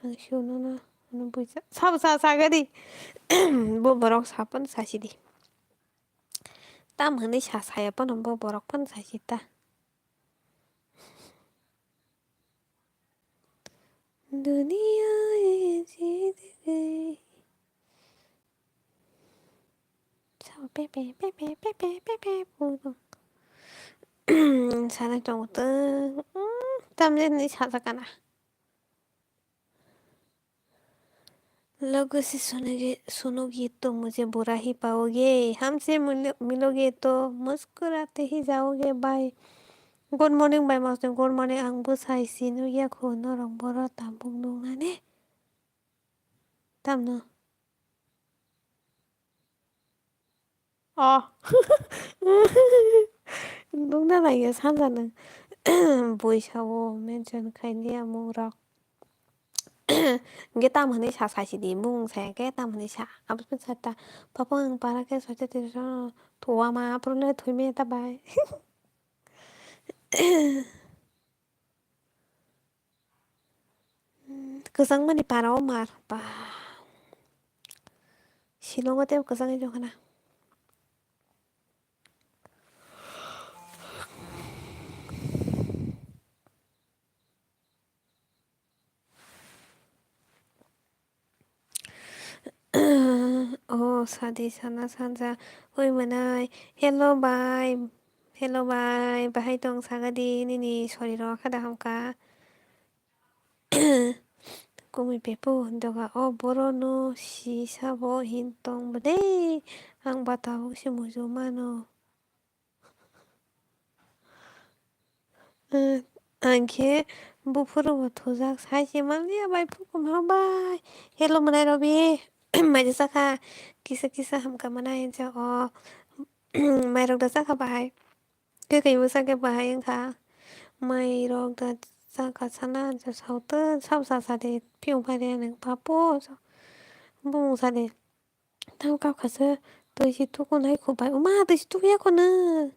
Ang sio nono ano bui sa-, sabo sa sagadi. Bo borok sapan sasi di. Tam hwnwi sa saya phano bo borok phano sasi ta. Duniya e jitge. Sao pe pe pe pe pe pe pe pe puro. Sana tongo to. Tamjani sajakana. लोगों से सुनोगे, सुनोगे तो मुझे बुरा ही पाओगे, हमसे मिलो-, मिलोगे तो मुस्कुराते ही जाओगे। Bye. Good morning, bye, mas, good morning. Ang bwsai si nukya kho, norok boro tabuk nuknani. Tamno. Oh. Nukna naiya sanja nwng. Bui sao mention khailiya mungrok. Hwnkhe tam hwnwi sa saisidi, bumung saya khe tam hwnwi sa. Abo phano sa ta, "Papa, ang para khe soita tisa thowa ma, aphuru le thwi manya ta bai." Kwchangmani para o mar ba. Shillong o tei kwchangwi tongkha na. O sadi sana sanja oi mwnai. Hello bai. Hello bai. Bahai tong sagadi nini soriro khada hamka. Kumui pepo doga o boro no si sabo hin tong bwdei. Ang ba tabuk se muju mano. Eh, ang khe buphuru bo thujak sai se manliya bai phukum ha bai. Hello mwnai Robi. Mai da chakha kisa kisa hamka mwnai ja o. Mai rok da chakha bahai. Khe kaibo sakhe bahai wngkha. Mai rok da chakha sana ja sautwng sabo cha sa de phiyong pai rwya nang papo. Bumung sa de. Tamo kap kha se Twi si tuku nai khubai. Uma, twi si tuku ya khuna.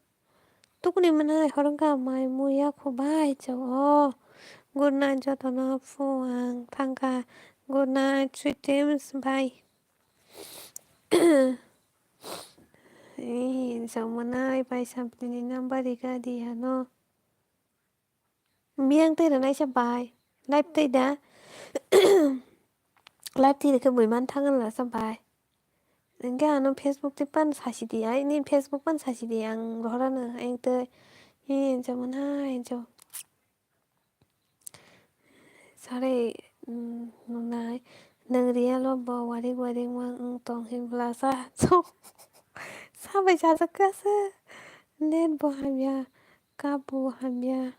Tukuni mwnai horongkha mai muya khubai chao. Good night jotono phu ang thangkha. Good night, sweet dreams, bye. Ee, chao mwnai bai sampli ni number rika di ano. Miyang tei rwnaisa bai. Live tei da. Live tei rwkhe bui man thangna lasa bai. Hwnkhe ano Facebook tei pan sasi di. Ai ni Facebook pan sasi di. Ang rohorano ang tei. Hi enjo mwnai enjo. Sare, mm, nungnai. Nwng real o bo warik warik ma wng tong hinwi lasa. So, sabai sajak kha se. Net bo hamya. Kabo hamya.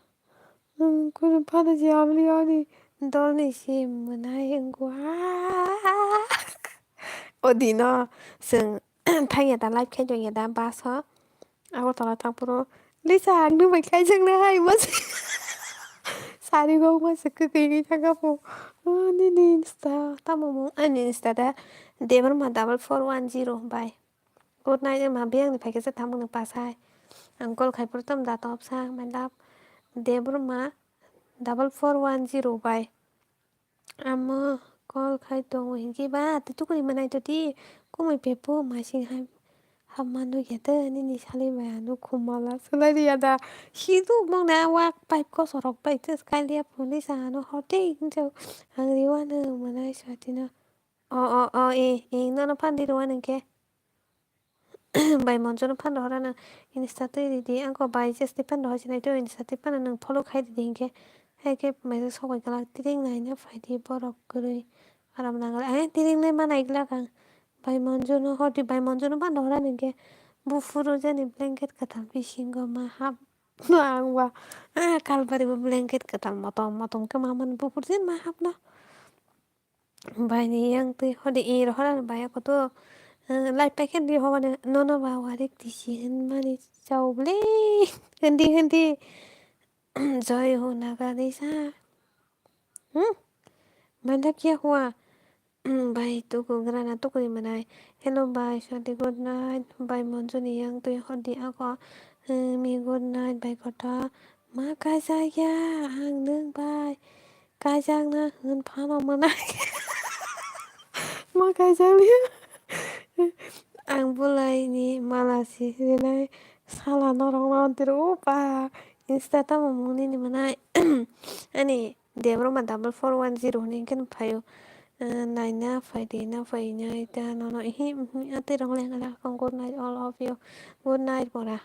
Kunu phano je amni ani dolni se mwnai wngkha. O dino chwng thangya da live khai tongya da bus o. Agartala thangphuru Lisa ang nwng bai khaijaknai hai masa. Sari bo masa kwtwi wngwi thangkha pho. O nini insta tamo mung ani insta da Debbarma double four one zero bai. Good night, ma biyang ni phaikhe se tamo nung pasai. Ang call khai puru tom da top sa, my love. Debbarma double four one zero bai. Amo call khai tongo hinkhe ba, tei tukuni manai toti, kumui pepo masing hai hapma nukya tei nini salai bai ano khumala swlai riya da. Siduk nokni a wak pipe kosorok bai tei kailiya police ano hote hinjao. Ang riwano manai swtino. O, o, o, e, e, nono phan di rwani hinkhe. Bai Monjono phan rohorano insta twi ridi, angkho bai Jesni phan rohor sinai twi insta twi phano nwng follow khai ridi hinkhe. Haikhe maisa sokoi glak tiring naina phaidi borok kwrwi aram nangla. Ai tiring nai manai glak ang. Bai Monjono hordi bai Monjono phan rohorani hinkhe buphuru jani blanket kwtal bisingo ma hap. Ang ba, ah, kalbari bo blanket kwtal motom motom khe ma man buphuru jani ma hapno. Bai ni yang twi hodi i rohor ani bai ako to, eh, live paikhe di hobani nono ba warik tisi hinmani chao bwle. Hindi hindi. Joy ho naga disa. Hmm? Maila kya hua? Bai tuku grana tukuni manai. Hello bai Shanti, good night. Bai Monjuni yang twi hodi ako. Eh, mi good night bai kota. Ma kaisa ya ang nwng bai. Kaijakna hwn phano mwnai. Ma kaijakliya. Ang bwlaini mala si rinai sala norokno tiro o ba. Insta tamo mung nini mwnai. Ani Debbarma double four one zero hwnwi khe phaio. Ah, naina phaidi, na phainai ta nono ihi, ihi, ah, tei rong leng la. Good night all of you. Good night pora.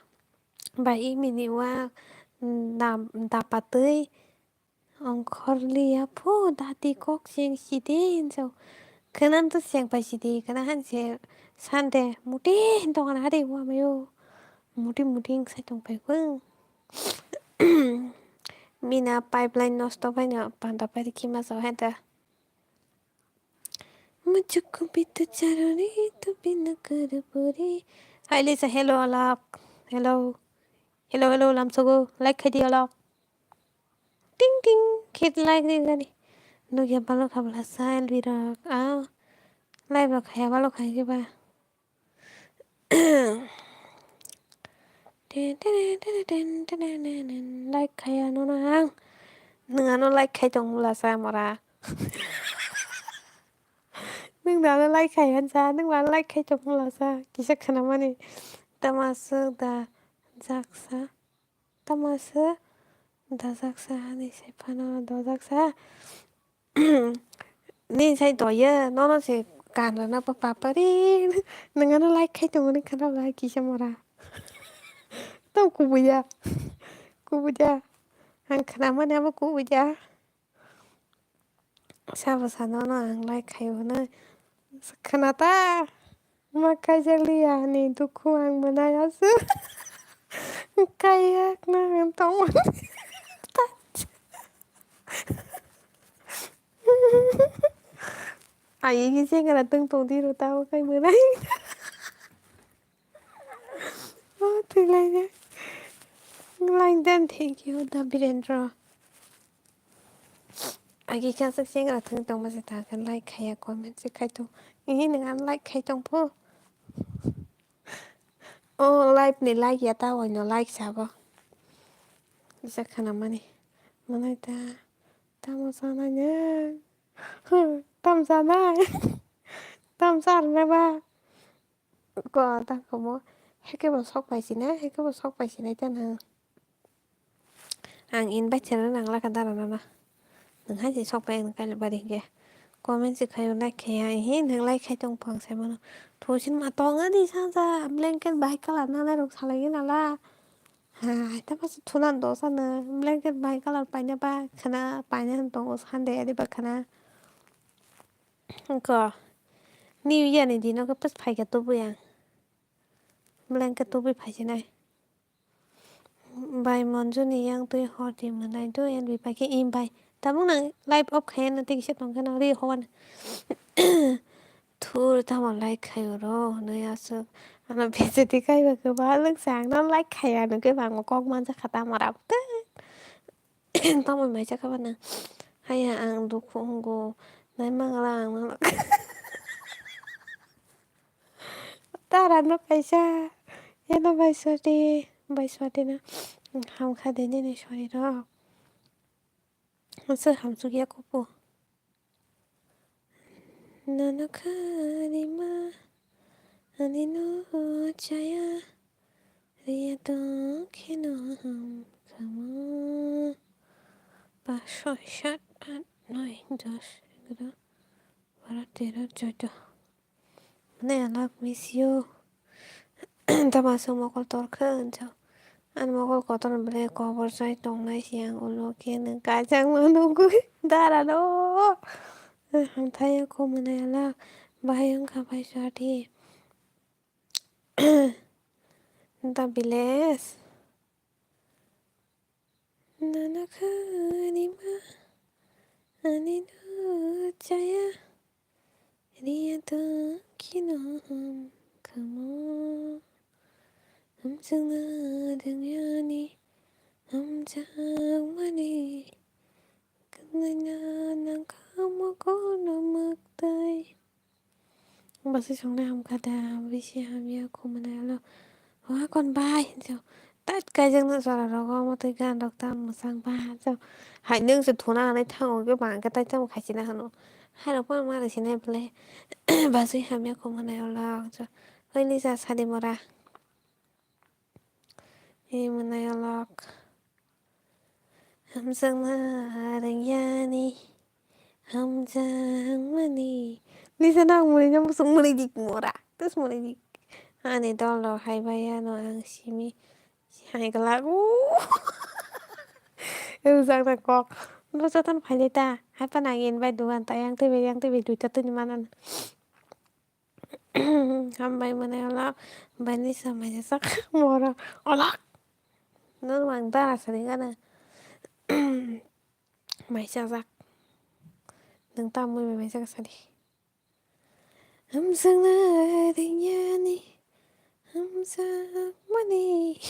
Bai imini wa, mm, dam, dapatwi. Ongkhorliya pho dati kok cheng sidi hinjao. Khwnan to cheng pai sidi, khwna han se Sunday muti dogan hari wamayo. Muti muti wng sai tong pai kho. Bina pipeline nosto bai no panda pai rikhi ma sao henta. Muchuk bitu charori tu bina karapuri. Hai Lisa, hello alak. Hello. Hello, hello, lamsogo. Like khai di alak. Ting ting. Khit like di gani. Nugya balo khabla sa L B rok. Ah. Live rok khaya balo khai ba. Ten, ten, ten, ten, ten, ten, ten, ten. Like khaya no na ang. Nwng ano like khai tong bwla sa mora. Nwng da ano like khai han sa, nwng ba like khai tong bwla sa. Kisa khana mani. Tama swk da jak sa. Tama swk da jak sa, ani sai phano do jak sa. Nini sai doye, nono se kan rwna bo papari. Nwng ano like khai tongo ni khana bwla kisa mora. Tamo kubuya. Kubuya. Ang khana mani abo kubuya. Sabo sano no ang like khai hwnwi. Khna ta? Ma kaijak liya ani dukhu ang mwnai aswk. Kaiyak na ang tongmani. Ayigi jengara tong tong di ro tabo kai mwnai. Oh, thwilaijak. Like dan, thank you, da Birendra. Agi kha swk chengra thwng tongma se ta khe like khaiya, comment se khai tong. Ihi nwng ano like khai tong pho. O live ni like ya ta, oino like sabo. Kisa khana mani. Manai ta. Tamo sanai ne. Tam sanai. Tam sanai ba. Ko ta komo. Heke bo sok pai sina, heke bo sok pai sina ta na. Ang invite rwna nang lakha dara nana. Nwng hai se sok pai nwng kailabari hinkhe. Comment se khaio, like khaiya, ehe nwng like khai tong phang sai mano. Thosin ma tongo di sanja blanket bai colour nanai rok salai nala. Hai ta paso thulan dosa no blanket bai colour paina ba khana paina hin tongo Sunday ari ba khana. Ko New Year ni dino khe pas phaikha tubui ang. Blanket tubui phaisinai. Bai Monjuni yang twi hor di mwnai do yan bipai khe im bai. Tabuk nang live off khai no tei kisa tong khe no ri howan. Thur tamo like khai oro hwnwi aswk. Ano bejati khai ba kwbang lwng sa ang no like khai ano khe bang kok manja kha tamo rab. Tamo mai cha kha bana. Haya ang dukhu wngo. Nai mangala ang no. Tara no kaisa. Eno bai soti. Bai soti na. Hamkha de nini sori rok. Aswk hamsuk ya kupu. Nono kharima ani no chaya. Riya tong kheno ham kamo. Pas, soi, sat, at, noi, dos, egaroh, baro, tero, choido. Mane alak miss you. Tamo aswk mokol torkha hinjak. Ani mokol kotor ble kobor chai tongnai se ang ulo khe nwng kaijakma nugwi dara no. Hamthai ya kho mwnai alak. Bahai wngkha bai sati. The village. Nono kharima ani no chaya. Riya tong kheno ham kamo. Hamjakna ringyani hamjakmani. Kwnaina nangkha mokolno mwktwi. Bwswi songnai hamkha da, bisi hamya kho mwnai alo. Wa kon bai, hinjo. Tat kaijakna jora rogo, omo twi gan rok ta mwchang ba, jo. Hai nwng se thuna hanai thango, khe bang khe tai tamo khaisina hano. Hai rok phano ma rwsinai bwle. Bwswi hamya kho mwnai alo, jo. Hoi Lisa, sadi mora. Hi mwnai olok. Hamjakna ringyani, hamjakmani. Lisa nang mwnwi no musuk mwnwi dik mora. Tus mwnwi dik. Ani dol rok hai bai ano ang simi. Hai glak. Ujakna kok. Bo jotono phailai ta. Hai phano ang invite dugan ta. Yang twi bai, yang twi bai duita twi ni manan. Hambai mwnai olak, bai ni sa maisa sak mora olak. Nang mang dara sari gana. Maisa jak. Nang ta mui bai maisa sari. Hamjakna ringyani, hamjakmani.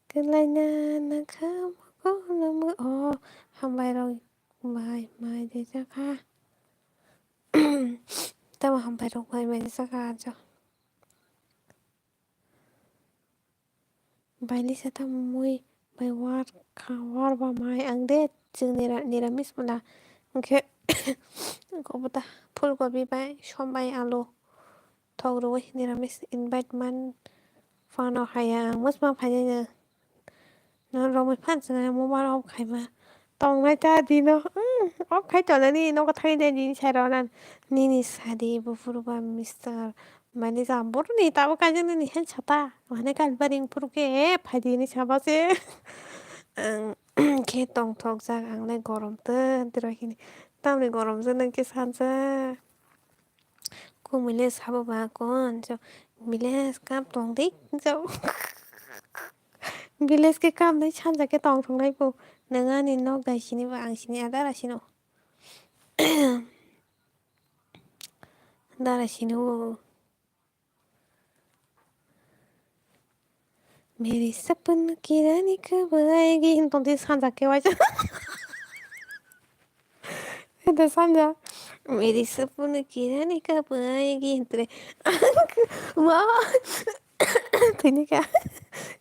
Kwlaina nangkha mokolno mw-, oh, hambai rok bai mai de jakha. Tamo hambai rok bai mai de jakha ajo. Bai lisa tamo mui bai war kha, war ba mai ang de chwng nira-, niramis mala. Hwnkhe kobota phulkobi bai som bai alu. Thok rwui niramis invite man phano haya ang mwsma phainai no. No romwi phan chwngno mobile off khaima. Tongnai ta dino. Hmm, off khai tonani nogo thangwi nai nini sai rw nan. Nini sadi buphuru ba mister. Mani jam bohroni tabo kaijak nini hen sata. Mane kal baring phuru khe phaidi hinwi saba se. Ang khe tongthok jak ang le gorom twn twi rw hini. Tamni gorom se nang khe sansa. Kumui le sabo ba kon, so, village cup tong di, so. Village khe cup nai sanja khe tong thung nai bo. Nang ani nok dai sini ba ang sini adara sino. Dara sino. Meri sapun kirani kabai gi hin tong di sanja khe waisa. Ede sanja. Meri sapun kirani kabai gi hin tre. Wa. Tini ka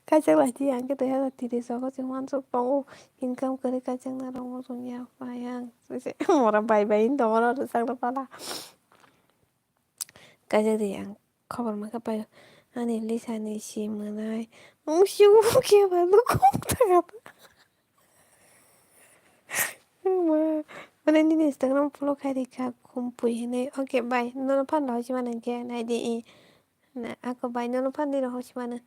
kaisa lagi ang ke dui hazar tiris o chwng uansuk tongo. Income kwrwi kaisa na rong o chwng ya pai ang. Mora bai bai in tongo ro rwchapna pala. Kaisa di ang khobor ma khe pai ani Lisa ni si mwnai. Ang si khe ba nukhung thangma. Mane nini Instagram follow khai rikha Khumpui hinwi. Okay, bye. Nono phan rw hoi si mano hwnkhe nai di i. Na, ako bye, nono phan di rw hoi si mano.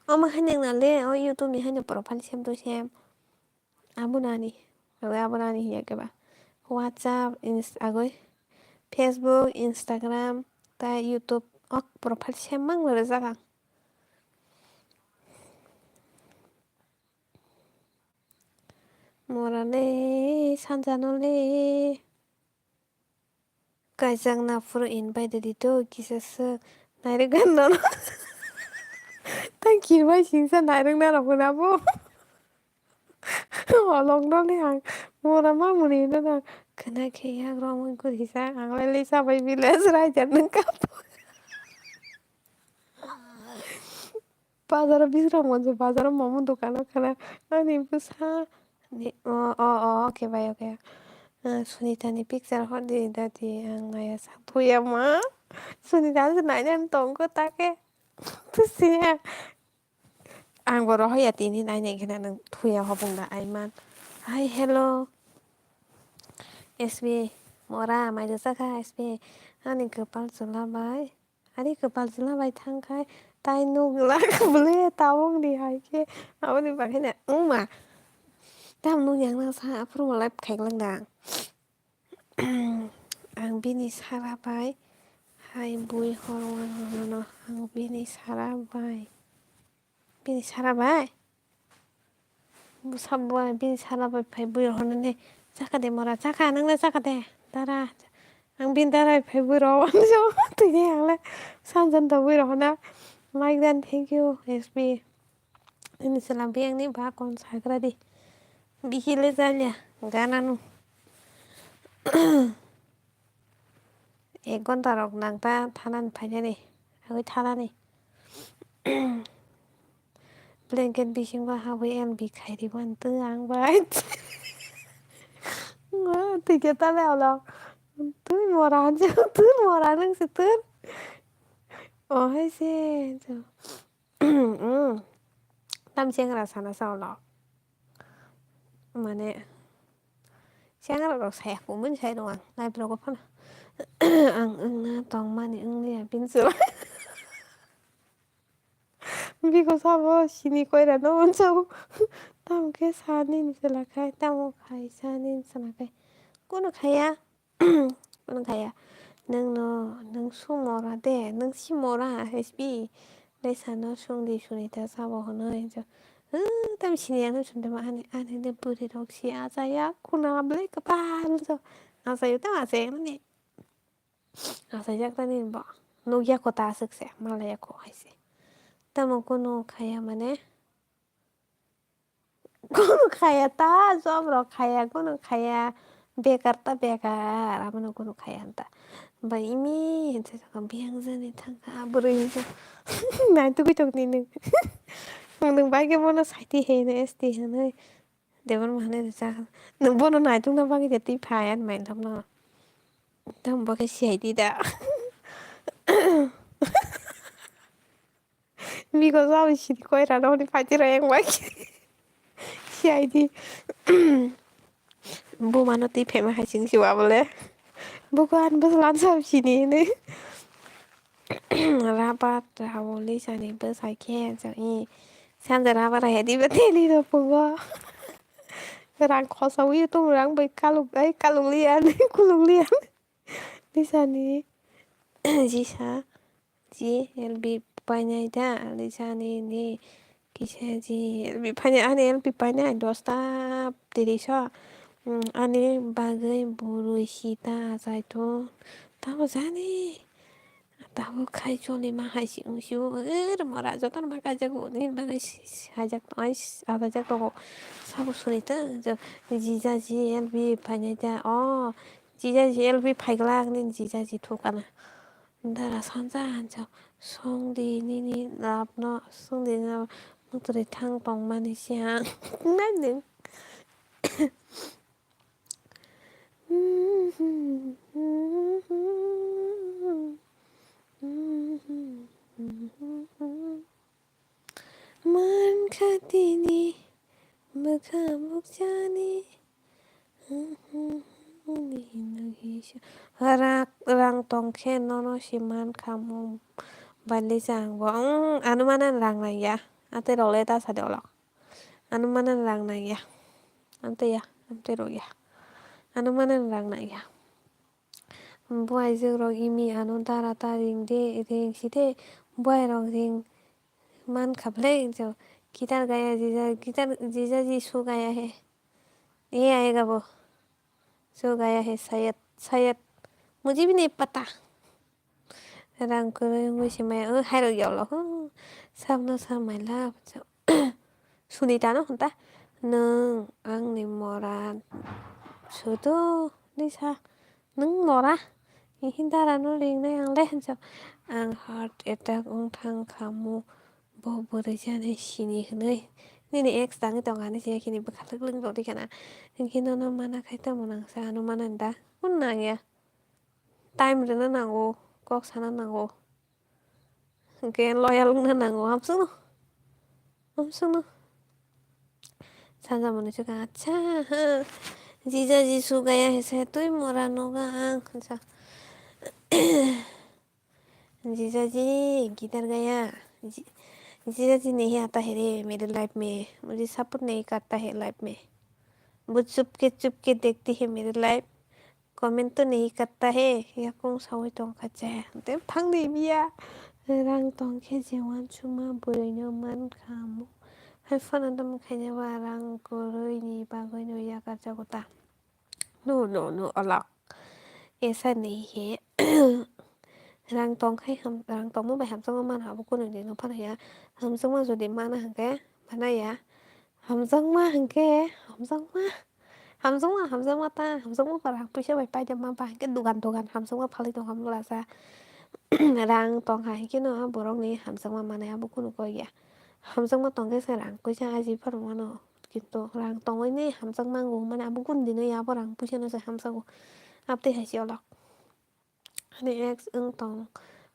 Omo haino wng na le, o YouTube ni haino profile sem to sem. Abo nani. Abo, abo nani hiya khe ba. WhatsApp, Inst-, agoi Facebook, Instagram, tai YouTube. Ok profile sem mang le rwjak ang. Mora le, sanja no le. Kaijak na phuru invite di to, kisa swk. Nairwk gana no. Tang kirbai singsa nairwk na rok na bo. Olok no le ang. Mora ma muni no na. Khna khe yak rok mui kuri sa. Ang le le sabai village raja nang kap. Bazaro bisrang manjo, bazaro momo dokano khana ani bwsa ni, o, o, o, okay, bai, okay. Ah, Sunita ni picture hor di, dadi, ang naya sak thuya ma. Sunita se nainani tongkho ta khe. Thusiya. Ang bo rohoya tini nainai khena nang thuya hopung da aiman. Hi, hello. S B, mora, mai rwchak kha, S B. Ani kwpal chwla bai. Ani kwpal chwla bai thang khai, tai nuk glak bwle tabuk ni hai khe, aboni bagwi no wngma. Tam nuk yang nang sa, aphuru bo live khai glak da. Ang bini sara bai hai bui hor wng mano, ang bini sara bai. Bini sara bai? Bwsa bai, bini sara bai phai bui rok hwnwi, "Chakha de mora, chakha, nwng le chakha de, dara." Ang bini dara bai phai bui rok uansuk twi ang le sanjani da bui rok hwnna. Mike dan, thank you, S B. Nini chwla biyang ni ba kon sagra di. Bihi le jaliya, gana nu. Ek ghonta rok nang ta thanani phainani, agwi thanani. Blanket bisingo habwi L B khairwi mantwi ang bai. Twi khe tale olo. Twi mora hanse, twi mora nang se twi. O hai se. Tam chengra sana sa olo. Mane, chengra rok saya kumui sai rok ang, naibrok phano. Ang wngna tongmani wngliya, bini chwla. Biko sabo sini koira no uansuk. Tamo khe sa nini chwla khai, tamo khai sa nini chwla khai. Kono khaya. Wngkha ya, nwng no, nwng sumora de, nwng simora, S B. Lesano sungdi Sunita sabo hwnwi, "Hw, tam sini ano sundima ani, ani de bwrwi rok si achaya, khuna bwlai kwpal so, achayo tam achaya mani, achajak tani bo, nukya kota aswk se, malaya kho hai se, tamo kunu khaya mane." Kunu khaya ta, job rok khaya, kunu khaya, bekar ta bekar, abono kunu khaya ta. Bai imi hinsa saka biyang jani thangkha, bwrwi hinsa naitugwi tongni nwng. Nwng bai khe bono saiti heno S T hwnwi. Debor mahane rwchak. Nwng bono naitukna bagwi de twi phai ani mainthamno. Tamo bo khe C I D da. Biko jabo sini koira no hwnwi phaidi rw yang bai. C I D. Buma no twi phaima hai sing si wa bole. Buko ani bwsla sabo sini hwnwi. Rabat rao Lisa ni bwsai khe chwng i sanja rabat raya diba teli rw pungo. Rang khosa wi tum rang bai kaluk ai kaluk liya ni kuluk liya. Lisani jisa ji L B painai da, lisani ni kisa ji L B painai, ani L B painai dosta tiriso, mm, ani bagwi bwrwi sita achai thung. Tamo jani, tamo khai choli ma hai si wng si o, er mora jotono ma kaijago, nini bagwi si-, si-, hajak tongo, ai s-, achajak tongo. Sabo suri ta, jo-, jija ji L B painai da, o, Jijaji L B phaiglak nini jijaji thukana. Dara sanja hansa Songdi nini lapno, songdi nini lapno, mwtwrwi thang tongmani se ang. Nai nwng. Mankha tini bwkha bukchani. Rang, rang tongkhe nono se mankha mo bailisa angbo. Ang ano mano rang nangya. Ate role ta sade olok. Ano mano rang nangya. Ante ya, ante rok ya. Ano mano rang nangya. Buai jwk rok imi ano dara ta ring de, ring si de. Buai rok ring mankha bwle, hinjo. Guitar gaya jija, guitar jija ji su gaya he. Ye aega bo. Su gaya he, shayad, shayad. Mujhe bhi nahi pata. Rang kwrwi wngwi se maya, o, hairok yolo, huh, sabno sa maila. Sunita no hwnta, "Nwng angni mora sudo," hinwi sa, "Nwng mora?" Hihi dara no ringnai ang le, hinsa, "Ang heart attack wng thang kha mo, bo bwrwi jani sini," hinwi. Nini ex tangwi tong ani se, yakini bwkha lwk lwng rw di khana. Hinkhe nono mana khai tamo nang sa, ano mana da? Kun nang ya? Time rwna nango, kok sana nango. Hwnkhe loyal wngna nango, hamsukno. Hamsukno. Sajamani swkang, "Acha, ha, jija jisu gaya hese twi mora noga ang," hinsa. "Jija ji, guitar gaya. Ji-, jija ji nahi aata hai re mere life mein. Mujhe support nahi karta hai life mein. Wo chupke chupke dekhti hai mere life. Comment to nahi karta hai," yakung sawi tong kha je. Te thang di biya. Rang tong khe je uansukma bwrwi no man kha mo. Hai phano tamo khaina ba rang kwrwi ni bagwi no yakar jago ta. No, no, no, alak. Esa nahi he. Rang tong khai ham, rang tongma bai hamjakma mano abo kunu di no phano ya. Hamjakma jodi mana hwnkhe, mana ya. Hamjakma hwnkhe, hamjakma. Hamjakma, hamjakma ta, hamjakma ba rang puisa bai paida ma ba hwnkhe dugan, dugan hamjakma phalwi tong kha mlasa. Rang tong kha hwnkhe no borok ni hamjakma manai abo kunu kok ya. Hamjakma tong khe se rang puisa aji phano mano. Kintu rang tongwi ni hamjakma wngo hwnmani abo kunu di no ya abo rang puisa no se hamjago. Abtwi hai se olok. Ani ex wng tong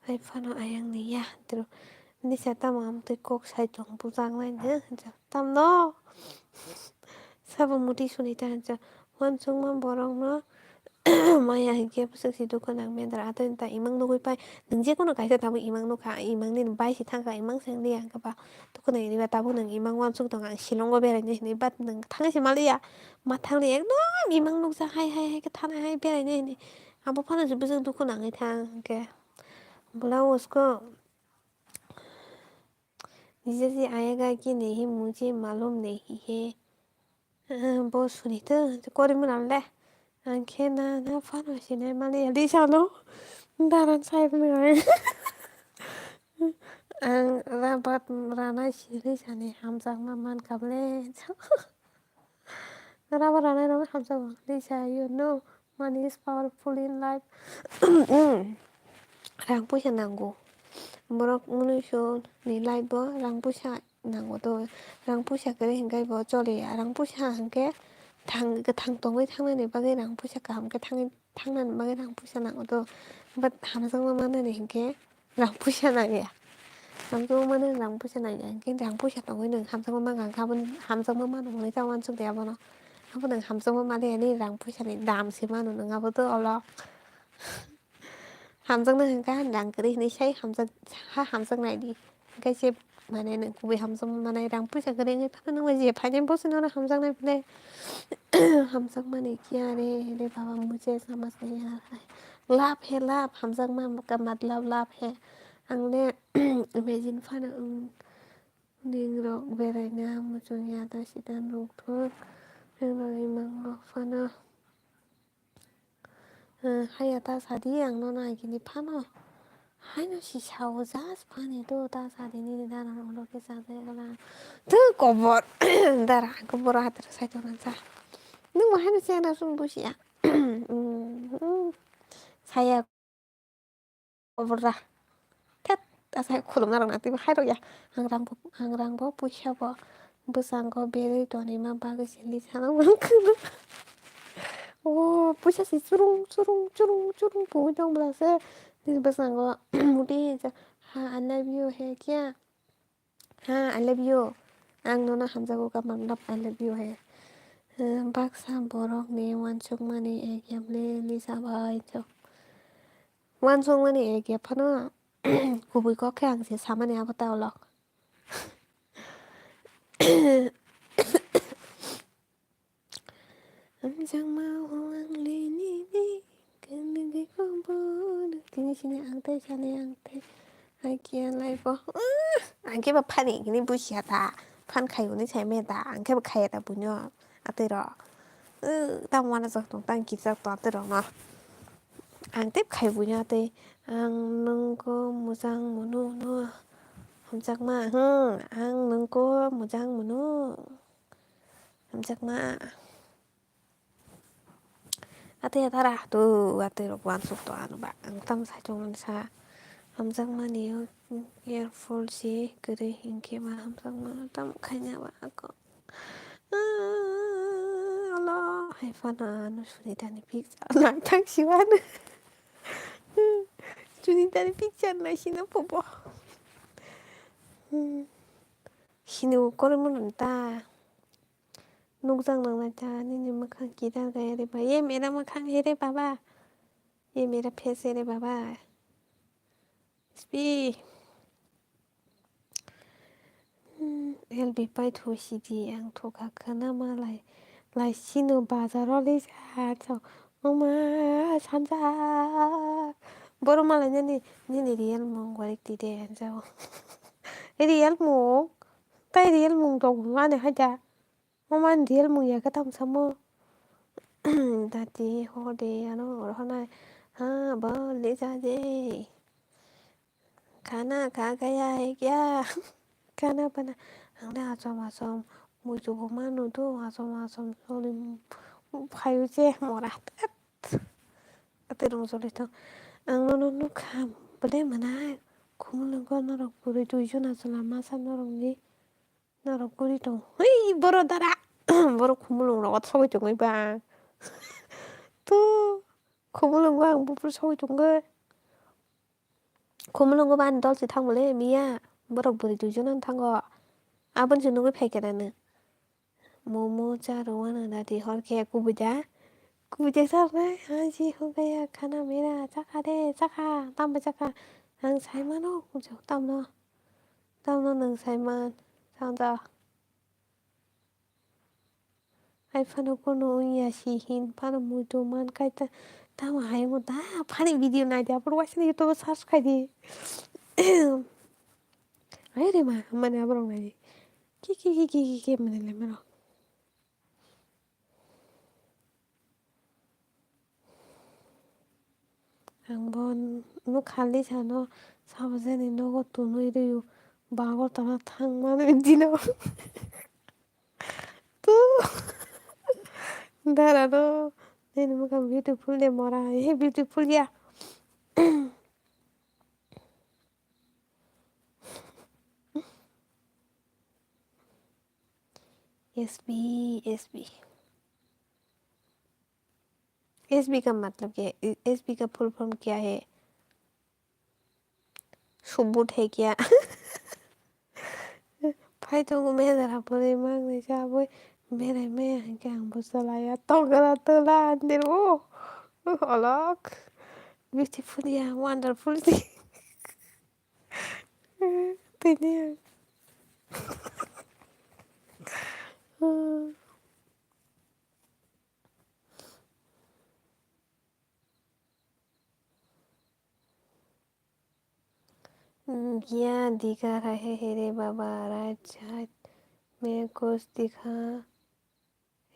hai phano ayang ni ya tiro. Nisa tamo amtwi kok sai tong bujak nai no hinsa. Tamno sabo muti suni ta hinsa. Uansukma borok no maya hinkhe bwswk si dukhu nang mendra. Atwi ta imang nugwi pai. Nwng je kono kaisa tabuk imang nukha. Imang nini bai si thangkha. Imang se wngya hwnkhe ba dukhu nang nini ba tabuk nwng imang uansuk tong ang shillong o beraina hinwi. But nwng thangwi se maliya. Ma thangli ekdom imang nukjak hai hai hai khe thanai hai beraina hinwi. Abo phano se bwswk dukhu nangwi thang hwnkhe. Blouse ko jija ji ayega ki nahi mujhe malum nahi hai. Ah, bo suni to kori mwnam le. Ang khe na na phano sinai mani ya Lisa no. Daran sai mwnai. Ang rabat ranai si Lisa ni hamjakma man kable. Raba ranai rok hamjago. Lisa, you know, money is powerful in life. Rang puisa nango. Borok munuiso ni life o rang puisa nango to. Rang puisa kwrwi hwnkhe bo choliya. Rang puisa hwnkhe thang, kwthang tongwi thangnani bagwi rang puisa kaham khe thangwi, thangnani bagwi rang puisa nango to. But hamjakma manani hwnkhe rang puisa nangya. Hamjakma mano rang puisa nangya. Hinkhe rang puisa tongwi nwng hamjakma mangkha, aboni hamjakma mano hwnwi ta uansuk de abono. Abo nwng hamjakma maliya ni rang puisa ni dam se mano nwng abo to olo. Hamjakna hwnkha rang kwrwi hwnwi sai hamjak, ha hamjak nai di. Hinkhe se mane nwng kubui hamjakma manai rang puisa kwrwi wngwi phano nwng bai je phainai bosi nono hamjaknai bwle. Hamjakmani kiya re, re baba mujhe samajh nahi aa raha hai. Love hai love, hamjakma ka matlab love hai. Ang le imagine phano wng, ning rok beraina muchung ya da sida nuk thung. Ning rok imang rok phano, eh, haya ta sadi ang no nai kini phano. Haino si sao just phani to ta sadi nini dana ulo ke sa jai gala. Tu kobor dara kobor hatar sai to nan sa. Nung mo haino siya na sung busia. Saya kobor da. Thet, Asa khulumna rok na twi bo hai rok ya. Ang rang bo, ang rang bo, puisa bo, bwskango berwi tonwi ma bagwi se Lisa no mangkha. O puisa se churung, churung, churung, churung pungwi tong bwla se. Nini bwskango mudi ha, I love you he kya? Ha, I love you. Ang nono hamjago ka manlap I love you he. Eh, baksa borok ni uansukmani ek ya ble Lisa bai chok. Uansukmani ek ya phano kubui kok khe ang se samani abo ta olok. Hamjakma o ang lini ni kani gi kobo tini sini ang tei sani ang tei hai kiya life o. Ang khe ba phani hini busia ta phan khai hwnwi sai maya ta ang khe ba khaya ta buino atwi rok. Tamo uanajak tong tang kijak tong atwi rok no ang tei khai buino atwi ang nwngko mojang mono no hamjakma hmm ang nwngko mojang mono. Hamjakma. Atwi atara tu atwi rok uansuk to ano ba ang tam sai chong sa. Hamjakmani o careful si kwrwi hinkhe ba hamjakma tam khaina ba ako. Alo hai phano ano Sunitani picture nai thang siwano. Sunitani picture nai sina pobo. Sini ukorwi mano ta. Nukjak nangnai ta nini mwkhang kidar gaya re ba. Ye mera mwkhang he re baba. Ye mera face he re baba. Spi. Hmm, L B pai thu sidi ang thukha khana malai. Lai sino bazar o lisa chok. Oma sanjak. Boro malai nini, nini real mung gwarik tide anjao. Real mung. Tai real mung tong ani haja. Oman real mung ya khe tamo samo. Dati hode ano rohonai. Ha, bo le ja je. Khana kha gaya hai kya? Khana pana. Ang le asom asom. Muitu bo manu do asom asom. Soli phayu je mora. Ate rong soli thang. Ang nono nukha. Bole mana. Khumulungo norok puri duijon achwla masa norokni. Norok guri tong. Hui, boro dara. Boro khumulung rogo sogwi tongwi ba. Tu khumulungo ang buphuru sogwi tongwi. Khumulungo ba ani dol se thango le miya. Borok bwrwi duijon ang thango. Aboni se nugwi phaikha nang. Momo cha rwano dati hor khe kubui da. Kubui da cha rwnai. Hansi hwnkhe ya khana mera chakha de chakha. Tamo chakha. Ang sai mano. Tamno. Tamno nwng saiman, sanja. Hai phano kono wngya si hin phano muitu man kai ta, tamo hai wngmo da phani video nai di, aphuru waisa ni YouTube o search khai di. Hai re ma, mane aborok nai di. Ki ki ki ki ki ki mane le mero. Ang bo nukha Lisa no sabo jani nogo tunui rw bago tala thangmani dino. Tu dara no nini mwkhang beautiful de mora he beautiful ya. S B, S B. S B का मतलब क्या है? S B का full form क्या है? Subut hai kya? Phai tongo manager hapore mang ni sa boi berai maya hingke ang bo chalaya tongora tola andir o. Olok beautiful ya wonderful si. Tini ang. Gya dikha rahe hai re baba, right side mein kuch dikha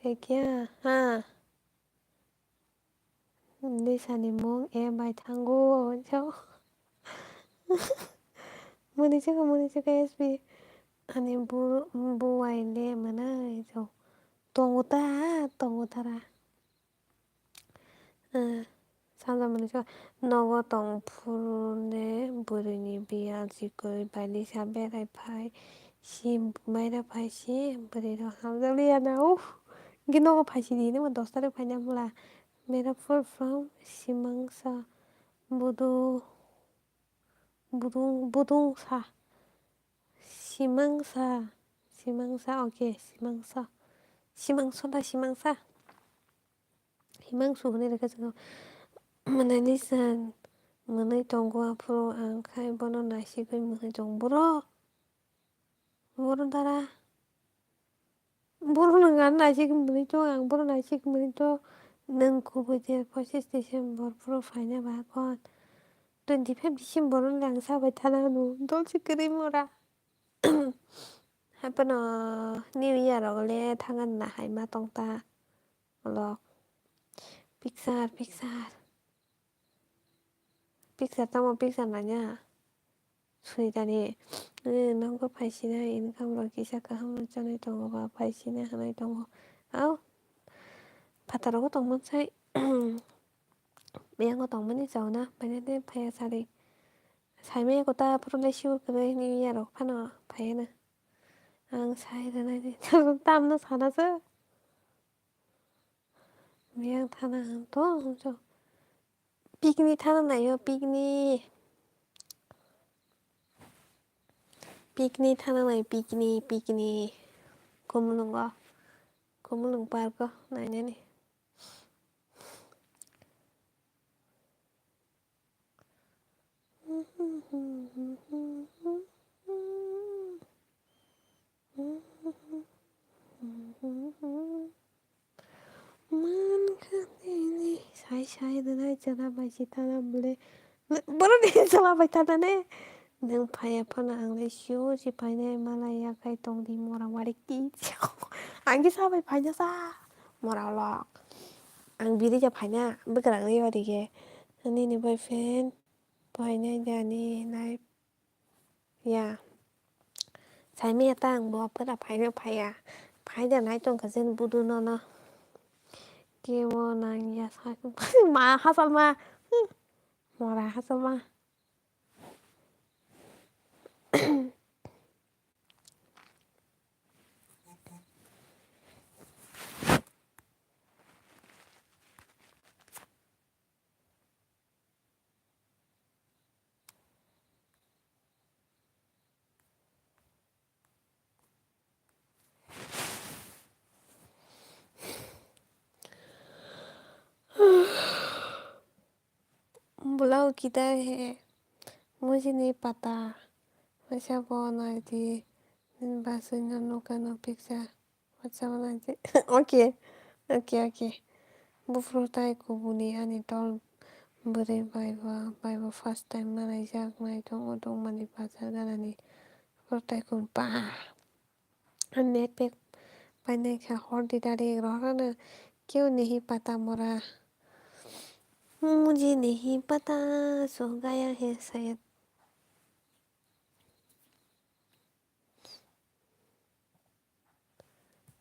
hai kya? Ha. Lisani mung e bai thango. Muni chikha, muni chikha S B. Ani bu, buwai le mwnai. Tongo ta, tongo tara. Ah, Sanjak manwi sa, nogo tong phuru ne bwrwini biyal chikui bailisa berai phai si, maira phai si, bwrwi rok hamjakliya na, uff. Hwnkhe nogo phai si di, nungbo dos tarik phaina bwla. Mera phur from Simangsa, Budu, Budung, Budungsa, Simangsa, Simangsa, okay, Simangsa, Simangsa da, Simangsa. Himangsu hwnwi rwkha chwng mwnani san mwnwi tongo, aphuru ang khai bono naisigwi mwnwi tongo. Boro, boro dara, boro nwng ano naisigwi mwnwi tongo, ang bono naisigwi mwnwi tongo. Nwng kubui de pochis December phuru phaina ba kon, twenty five December wngkha ang sabai thana hwnwi dolsi kwrwi mora. Haiphano New Year rok le thangna hai ma tong ta. Olok. Picture, picture. Picture tamo picture nanya. Sui tani. Eh, nokbo phaisina income rok kisa kaham rok chanwi tongo ba phaisina hwnwi tongo. Au. Phataro bo tongmani sai. Yango tongmani chauna. Paina de phaya sari. Saimaya kota phuru le sure kwrwi ni yarok phano phaiya na. Ang sai rwnai de. Tamno sana se. Miyang thana ang to hwnso. Picnic thana naio, picnic. Picnic thana nai, picnic, picnic. Kumulungo. Kumulung park o nainani. Mankha nini sai sai rwnai chwla bai si thana bwle. Borok ni chwla bai thana ne. Nwng phaiya phano ang le sio si phainai malai ya khai tong di mora wari ki. Ang kisa bai phaina sa mora lok. Ang biri ja phaina bwkrang ni yori ge. Nini boyfriend phainai jani nai. Ya. Saimaya ta ang bo pura phaino phaiya. Phaida nai tongkha jen budu nono. Kebo nang ya sa ma hasal ma. Hmm. Mora hasal ma. Bulao kidai he mujini pata. Waisa bo nai di. Nini basui no nukha no picture. Whatsapp o nai di. Okay. Okay, okay. Buphuru tai kubuni ani tol bwrwi bai bo, bai bo first time malaijak nai tongo tongmani bazar ganani. Buphuru tai kubuni pa. Net pack painai kha hor di dari rohorano keu nehi pata mora. Muji nehi pata so gaya hai shayad.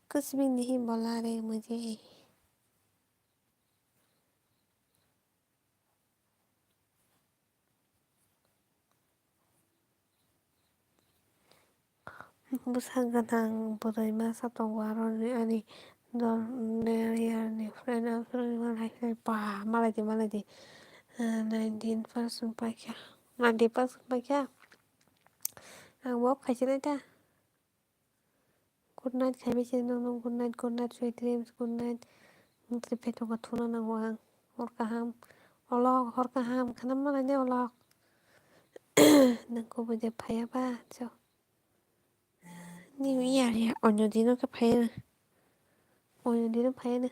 Kuch bhi nahi bola re mujhe. Bwsa gwnang bwrwi masa tongo aro ani dol ni friend, friend malai ba malai di, malai di. Nineteen percent paikha, ninety percent paikha. Ang bo khaisini ta. Good night khaimai se nono, good night, good night, sweet dreams, good night. Mukti pheto ka thuna nango ang. Hor kaham. Olok, hor kaham. Khana mana ne olok. Nang kubui de phaya ba, cho. New Year ya, onyo dino khe phaya na. Onyo dino phaya na.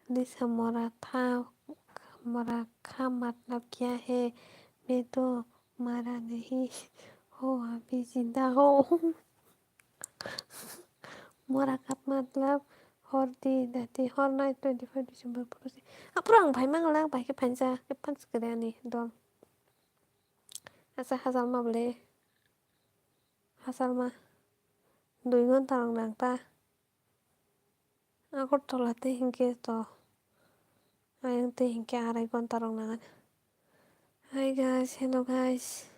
Lisa mora tha, mora kha matlab kya hai? Main to mara nahi, ho abhi zinda ho. Mora ka matlab hor di dati, hor nai twenty five December phuru se. Aphuru ang phai mangala, bai khe phainsa, khe phansa kare ani dol. Asa hajal ma bole. Hajal ma. Dui ghonta rok nang ta. Agartala tei hinkhe to Ayang twi hinkhe arai ghonta rok nangnai. Hi guys, hello guys.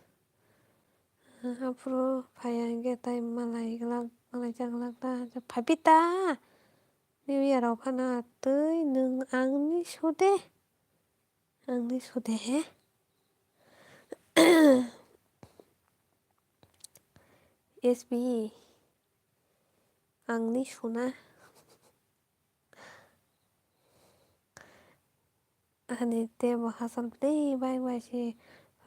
Aphuru phaiya hinkhe tai malai glak, malai jak glak ta. Phaipi ta. New Year rok phano twi nwng angni sude. Angni sude he. S B E. Angni suna. Ani tei bo hachal bwtwi bike bai se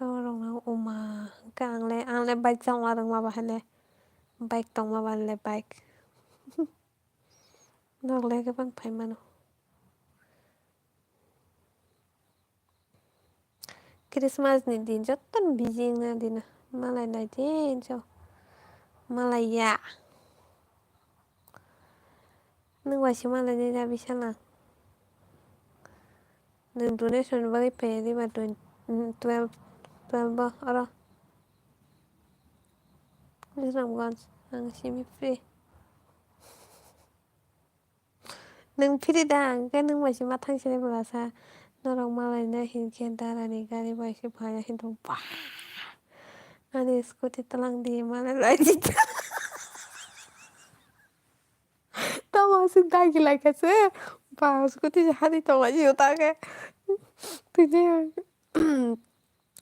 rwma rok no uma. Hwnkhe ang le, ang le bike chongma rwngma bahai le, bike tongma bahai le bike. Nok le kwbang phai mano. Christmas ni din joto ni busy wngna dino. Malai nai din so. Malai ya. Nwng bai se malai nai da bisala. Nwng donation bagwi phaiyadi ba twen-, twelve, twelve bo oro. Wisramganj ang simi free. Nwng phiri da, hwnkhe nwng bai se ma thang sini bwlasa. Norok malai na hinkhe dara ni gari bai se phai na hinwi ba. Ani scooty tlang di malai lai di. Tamo se dagi lai kha se. Ba scooty se hani tong lai di ta khe. Tini ang.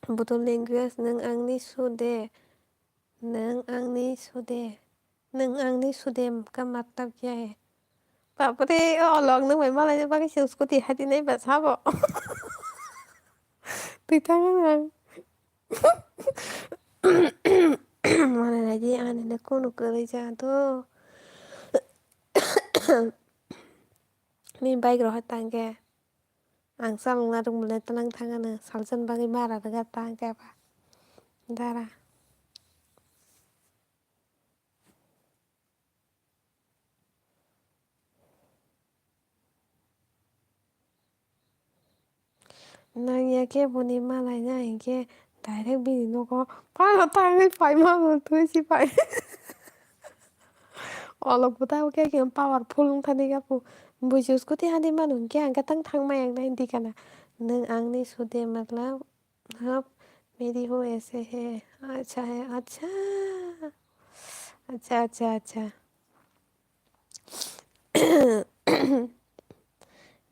Butul language, nwng angni sude. Nwng angni sude. Nwng angni sude ka matlab kya hai? Bapre, o olok nwng bai malai bagwi se scooty hati nai ba sabo. Twi thang ang. Malai nai di ani le kunu kwrwi ja do. Ni bike rok hai tang khe. Ang chalokna rwngmani tlang thangano salsa ni bagwi bara rwgak tang khe ba dara. Nangya khe boni malaina hinkhe direct bini nogo phano tangwi phaima bo twi si phai. Olok bo tabuk khe powerful wngthani khe bo buisu scooty hani manu hinkhe ang khe tang thangma yang nai di kana. Nwng angni sude matlab hab meri ho aise hai. Acha hai, acha. Acha, acha, acha.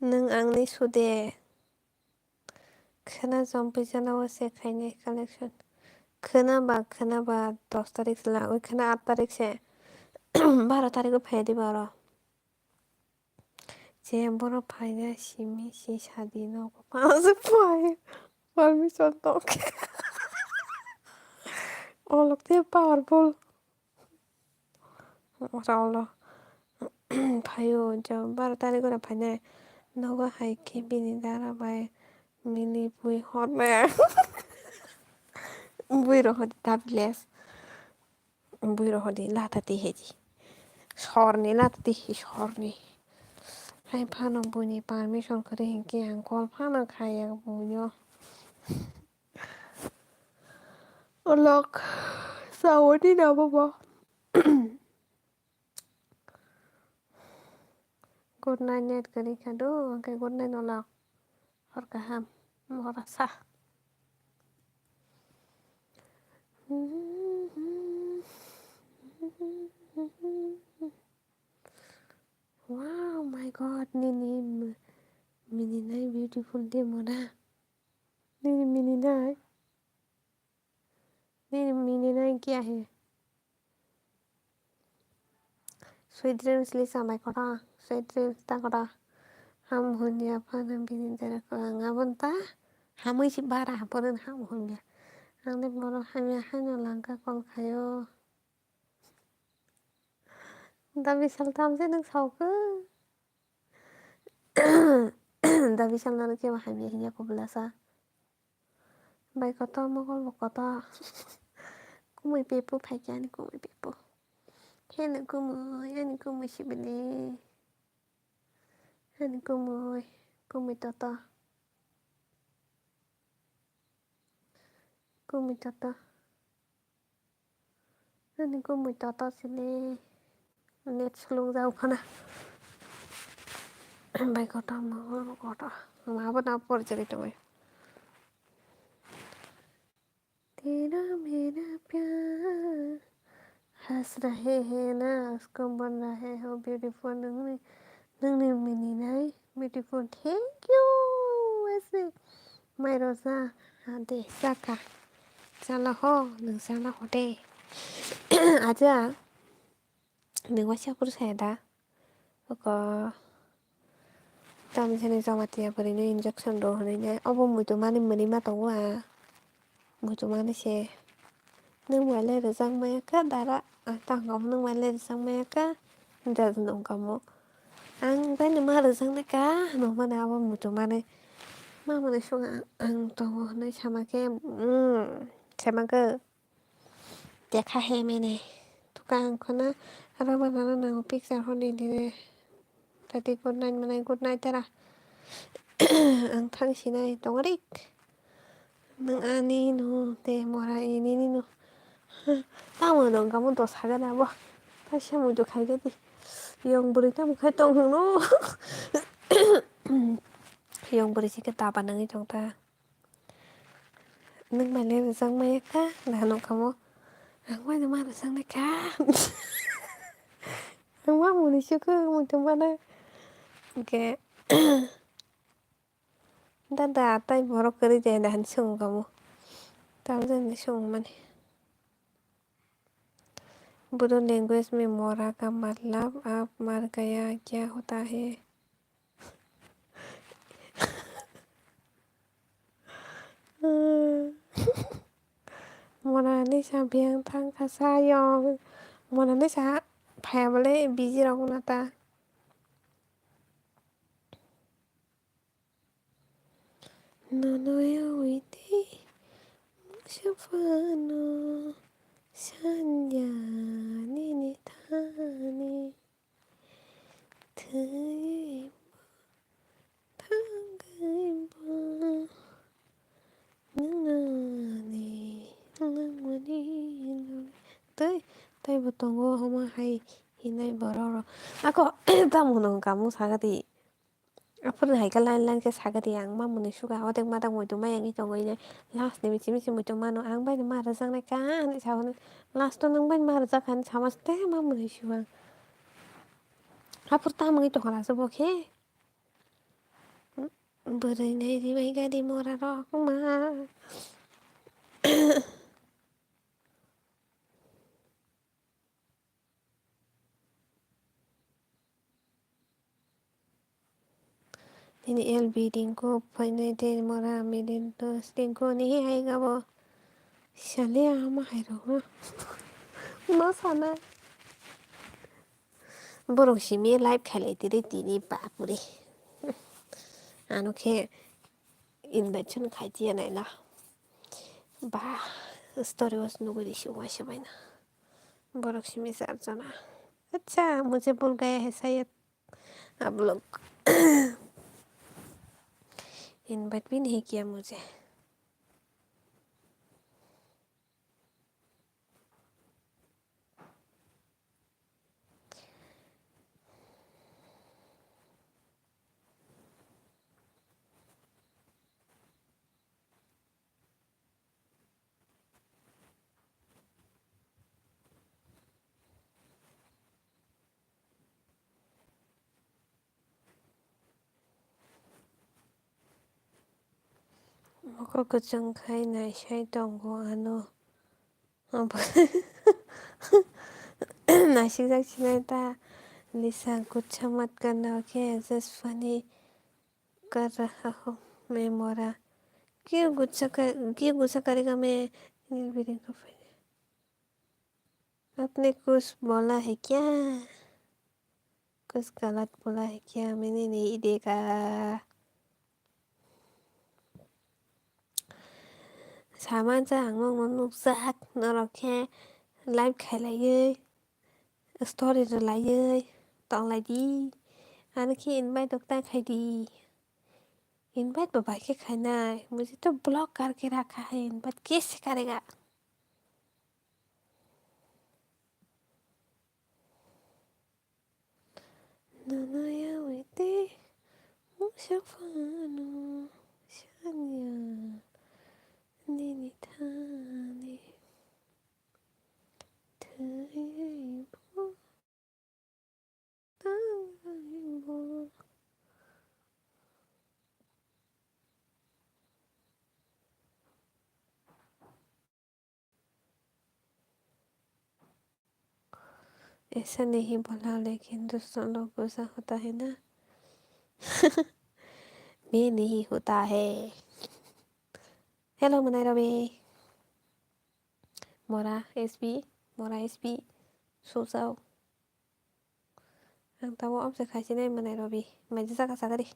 Nwng angni sude. Khwna chompi jana o se khainai collection. Khwna ba, khwna ba dos tarik se lagwi khwna aat tarik se. Baro tarik o phai di ba oro. Je borok phaina simi si sadi nogo phano se phai. Permission tong khe. Olok te powerful. Ora olo. Phaio, je baro tarik ora phainai. Nogo hai khe bini dara bai mili bui hormaya. Bui rohor di tablet. Bui rohor di lata di hedi. Sorni lata di hi sorni. Hai phano buini permission kwrwi hinkhe ang call phano khaiya buino. Olok, sawi di na bobo. Good night, net kwrwi kha do, hwnkhe good night olok. Hor kaham, morasa. Wow, my God, nini m-, mininai beautiful de mona. Nini mininai. Nini mininai kya hai? Sweet dreams Lisa mai kora, sweet dreams ta kora. Ham hunya phano bini dera ko ang abon ta. Hamui si bara haporen ham hunya. Ang de boro hamya haino langka kol khayo. Da Bishal tamse nwng saukhe. Da Bishal nano kebo hamya hinya kubulasa. Bai koto mokol bo koto. Kumui pepu phaikhe ani kumui pepu. Heno kumui, ani kumui sibili. Ani kumui, kumui toto. Kumui toto. Ani kumui toto sini. Net sulung jau khana. Bai koto mo koto. Ang abono porjagwi tongwi. Tera mera pyar has rahe hai na, usko bon rahe ho beautiful, nungni, nungni mininai beautiful. Thank you. Ese mai rosa, ha de, saka. Chala ho, nung chala ho de. Aja, nung waisa pur saya da. Oko. Tamni sani Jamatia bwrwino injection rw hwnwi nai. Obo muitu mani mwnwi ma tongo a. Muitu mani se. Nwng bai le rwjak maya kha dara. Ah, tang kamo nwng bai le rwjak maya kha. Hinjak nwng kamo. Ang bai no ma rwjak nai kha. Nwng mani abo muitu mani. Ma mwnwi sung ang, ang tongo hwnwi sama khe. Mm, sama khe. Tekha he mene. Tukang khona aro manana nango picture honi dire. Tati good night manai good night tara. Ang thang sinai tongo rik. Nang ani no te mora ini ni no. Tamo dong kamu dos haga na bo. Ta siya muitu khai gati. Yong buri tamo khai tong no. Yong buri sike tapa nangi tong ta. Nwng bai le rwjak maya kha, da nokha mo. Ang bai no ma rwjak nai kha. Ang ma muni sukhu muitu mana. Hwnkhe, dada, tai borok kwrwi jai da hinwi swngo kamo. Tamjani swngo mani. Bodo language mein mora ka matlab aap mar gaya kya hota hai? Monani sa biyang thang kha sa yong. Monani sa phaya bole busy rok na ta. Nono yawi tei mungsa phano sanja nini thani thwiwi bo thangwi bo nwngnani langmani tei teibo tongo omo hai hinai borok rok ako tamo hwnwi wngkha mung saka di. Aphuru hai khe line line khe sakha di, ang ma mwnwi suga, odek madak muitu ma yangwi tongwi le, last ni michi michi muitu mano, ang bai no ma rwjaknai ka hinwi sa hwnwi, last o nwng bai ma rwjak kha hinwi sama se, te ma mwnwi suga. Aphuru tamungwi tongkha se bo khe. Bwrwi nai ri bai gari mora rok ma. Nini L B ringko phainai tei mora mirin dos ringko ni hai gabo. Sale ama hai rok no. Ma sana. Borok simi live khailai tiri tini bapure. Ano khe invite chun khai tiya naila. Ba story was nuguri si waisa baina. Borok simi sar jana. Acha, mujhe bhul gaya hai shayad. Aap log invite bhi nahi kiya mujhe. Mokol kwchwng khai naisai tongo ano. Naisijak sinai ta Lisa, gucha mat karna khe just funny kar raha ho main mora. Kyun gucha ka, kyun gucha karega main nil biring ko phaine. Apne kuch bola hai kya? Kuch galat bola hai kya? Maine nahi dekha. Saman cha ang nokno nukjak, norok khe live khailaiwi, story rwlaiwi tonglai di. Ano khe invite rok ta khai di. Invite bo bai khe khainai. Mujhe to block karke rakha hai, invite kaise karega? Nono yawi tei mungsa phano ऐसा नहीं बोला, लेकिन दूसरों लोग गुस्सा होता है ना। मैं नहीं होता है। Hello, Manai Robi. Mora S B, Mora S B, sujao. Ang tamo obse khaisi nai Manai Robi. Maji saka sakari.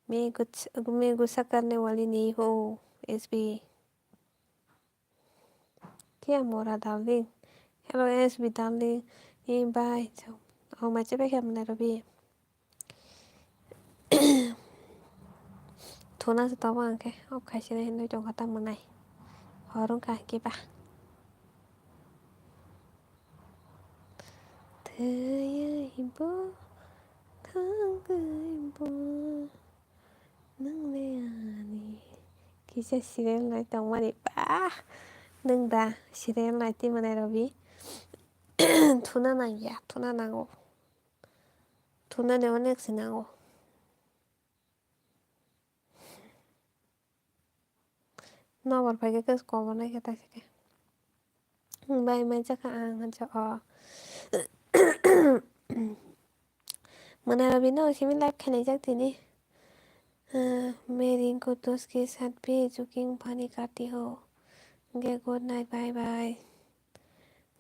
मैं गुस-, मैं गुस्सा करने वाली नहीं हूँ, S B। क्या मोरा darling? Hello, S B darling. Hey, bye. Oh, machi bai khe Manai Robi. Thuna se tamo ang khe. Oh, khaisi nai hinwi tongkha tamo nai. Hor wngkha hwnkhe ba. Thwiwi bo, thangwi bo, nwng le ani kisa serial nai tongmani ba. Nwng da serial nai twi Manai Robi? Thuna nangya, thuna nango. Thuna de onek se nango. Nokbar phaikhe khe kobo naikhe taisike. Bai manjakha ang hansa o. Manai Robi no simi live khlaijak tini. Ah, मैं रिंकू दोस्त के साथ भी joking funny करती हूँ। Okay, good night, bye bye.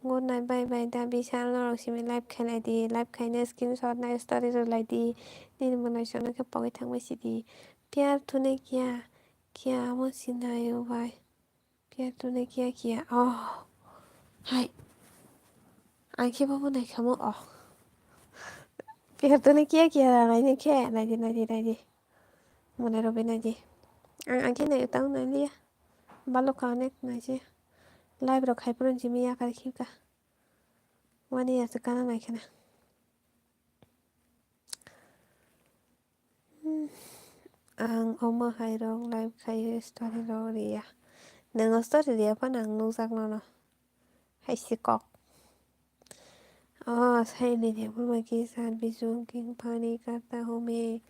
Good night, bye bye. Da Bishal norok simi live khlai di, live khaina screenshot nai story rwlai di. Nini mwnaisongno khe pogwi thangbai sidi. प्यार तूने किया, किया amo sinayo bai. प्यार तूने किया, किया. Oh. Hai. Ang khe bobo naikhamu, oh. प्यार तूने किया, किया ra naidi khe, naidi, naidi, naidi. Manai Robi naidi. Ang, ang khe nai tang nailiya. Balok kha onek naisi. Live rok khai phuru jimi yakar khika. Wani ya se kana nai khena. Hmm. Ang omo hai rok live khai story rok riya. Nang story riya phano ang nukjak nono. Hai si kok. Oh, Saini Debbarma ke saath bhi joking funny karta hu main.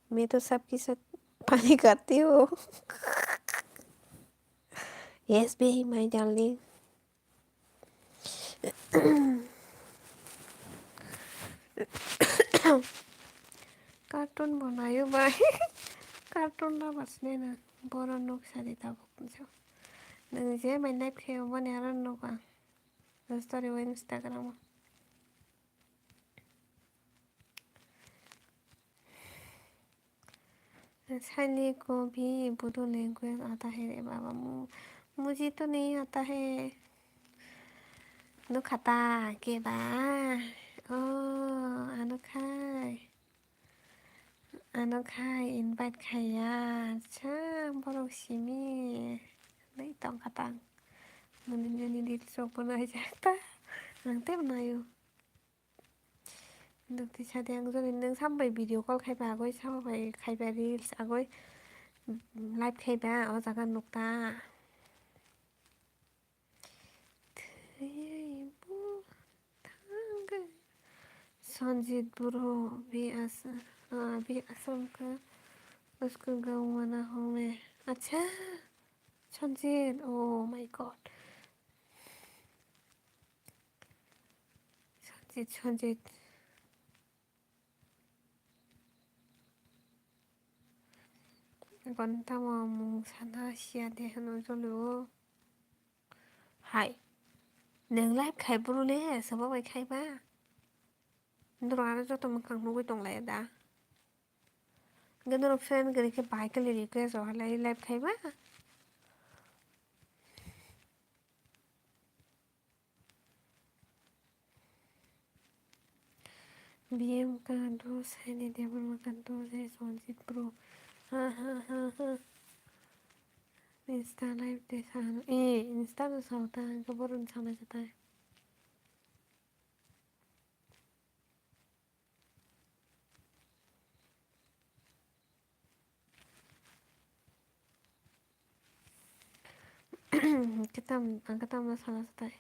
Main to sabke saath funny karti hu. Yes, baby, my darling. Cartoon banayo bai. Cartoon lovers ne na. Boro nuk sadi tabuk. Nang je mai live khe bani aro nuk ang. Story o Instagram o. Saini ko bhi Bodo language aata hai re baba, mu-, mujhe to nahi aata hai. Nukha ta ke ba? Oh, ano khai. Ano khai invite khai ya. Acha, borok simi. Nai tong kha ta. Nini, nini reels rok bo nai jak ta. Ang tei bo naio. Nukti sadi ang joni nwng sambai video call khaiba agoi, sambai khaiba reels agoi, live khaiba o jaga nukta. Thwiwi bo thangwi. Sanjit bro, bhi As-, ah, bhi Assam ka, usko gaon aana ho main. Acha, Sanjit, oh my God. Sanjit, Sanjit. Gonta mo mung sana siya de hano jolo. Hai. Nang live khai bro le, sobo bai khai ba. Ndoro aro joto mwkhang nugui tong lai da. Hwnkhe norok friend gwnwi khe bahai khe request rok halai live khai ba. B M ka dos, Saini Debbarma ka dos, Sanjit bro. Ha, ha, ha, ha. Insta live de sa ano. Eh, Insta no sa ta, hwnkhe boron sana sa ta. Kitam, ang kitam na sana sa tai.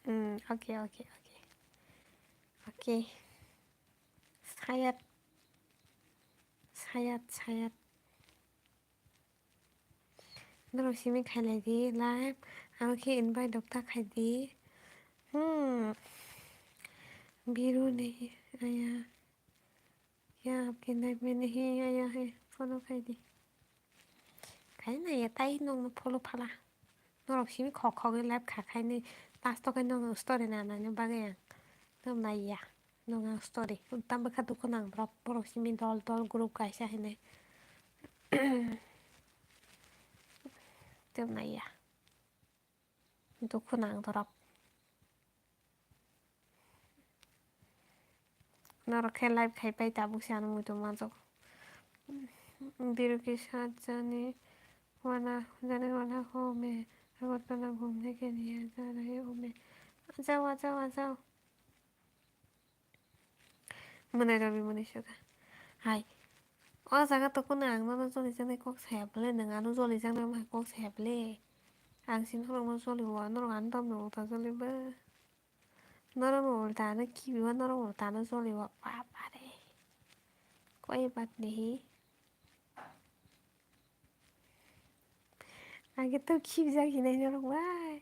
Mm, okay, okay, okay. Okay. Sayat. Sayat, sayat. Norok simi khailai di live. Aro khe invite rok ta khai di. Hmm. Biru ni aya. Ya, apni live mene he, ya, ya, he, follow khai di. Khai na ya, tai nong no follow phala. Norok simi khok khok live kha khai ni, last o khai nong story na na ni bagwi ang. Nong nai ya, nong ang story. Tam bwkha dukhu nang borok, borok simi dol dol group kaisa hinai. Tam nai ya. Dukhu nang dorok. Norok khe live khai pai tabuk se ano muitu manjak. Biru ke sat jane wana, jane wana ho me, Agartala ghumne ke liye ja rahe ho me. Ajao, ajao, ajao. Mwnai Rabi mwnai soka. Hai. O jaga to kunu ang nono joli jaknai kok saya bwle, nwng ano joli jaknai wngkha kok saya bwle. Ang sini norokno joli o, norok ano tamni ulta joli ba. Norokno ulta ano khibi o, norok ulta ano joli o. Baba re. Koi baat nahi. Age to khibjak hinai norok bai.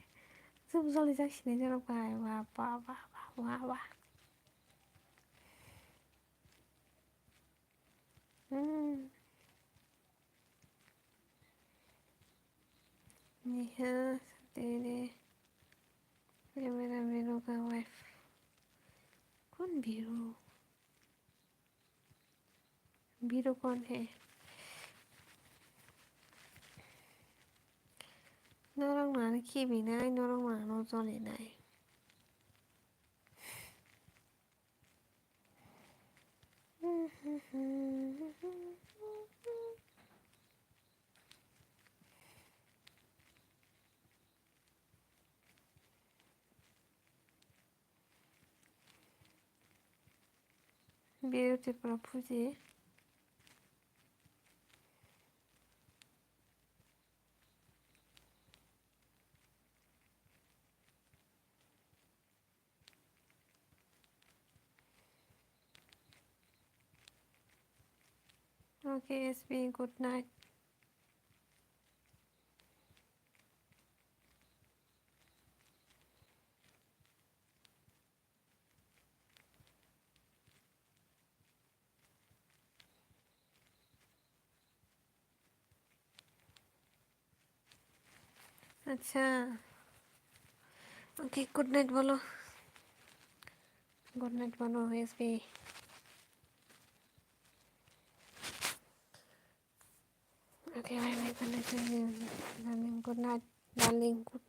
Chwng jolijak sinai norok bai. Wa, wa, wa, wa, wa, wa. Hmm. Neha, Sateri, camera Biru ka wife. Kon Biru? Biru kon he? Norok nang khibinai, norok nang jolinai. Biru Tripura Fuji. Okay, S B, good night. Acha. Okay, good night bolo. Good night bolo, S B. Okay, bye bye, good night, darling. Good night, darling. Good night.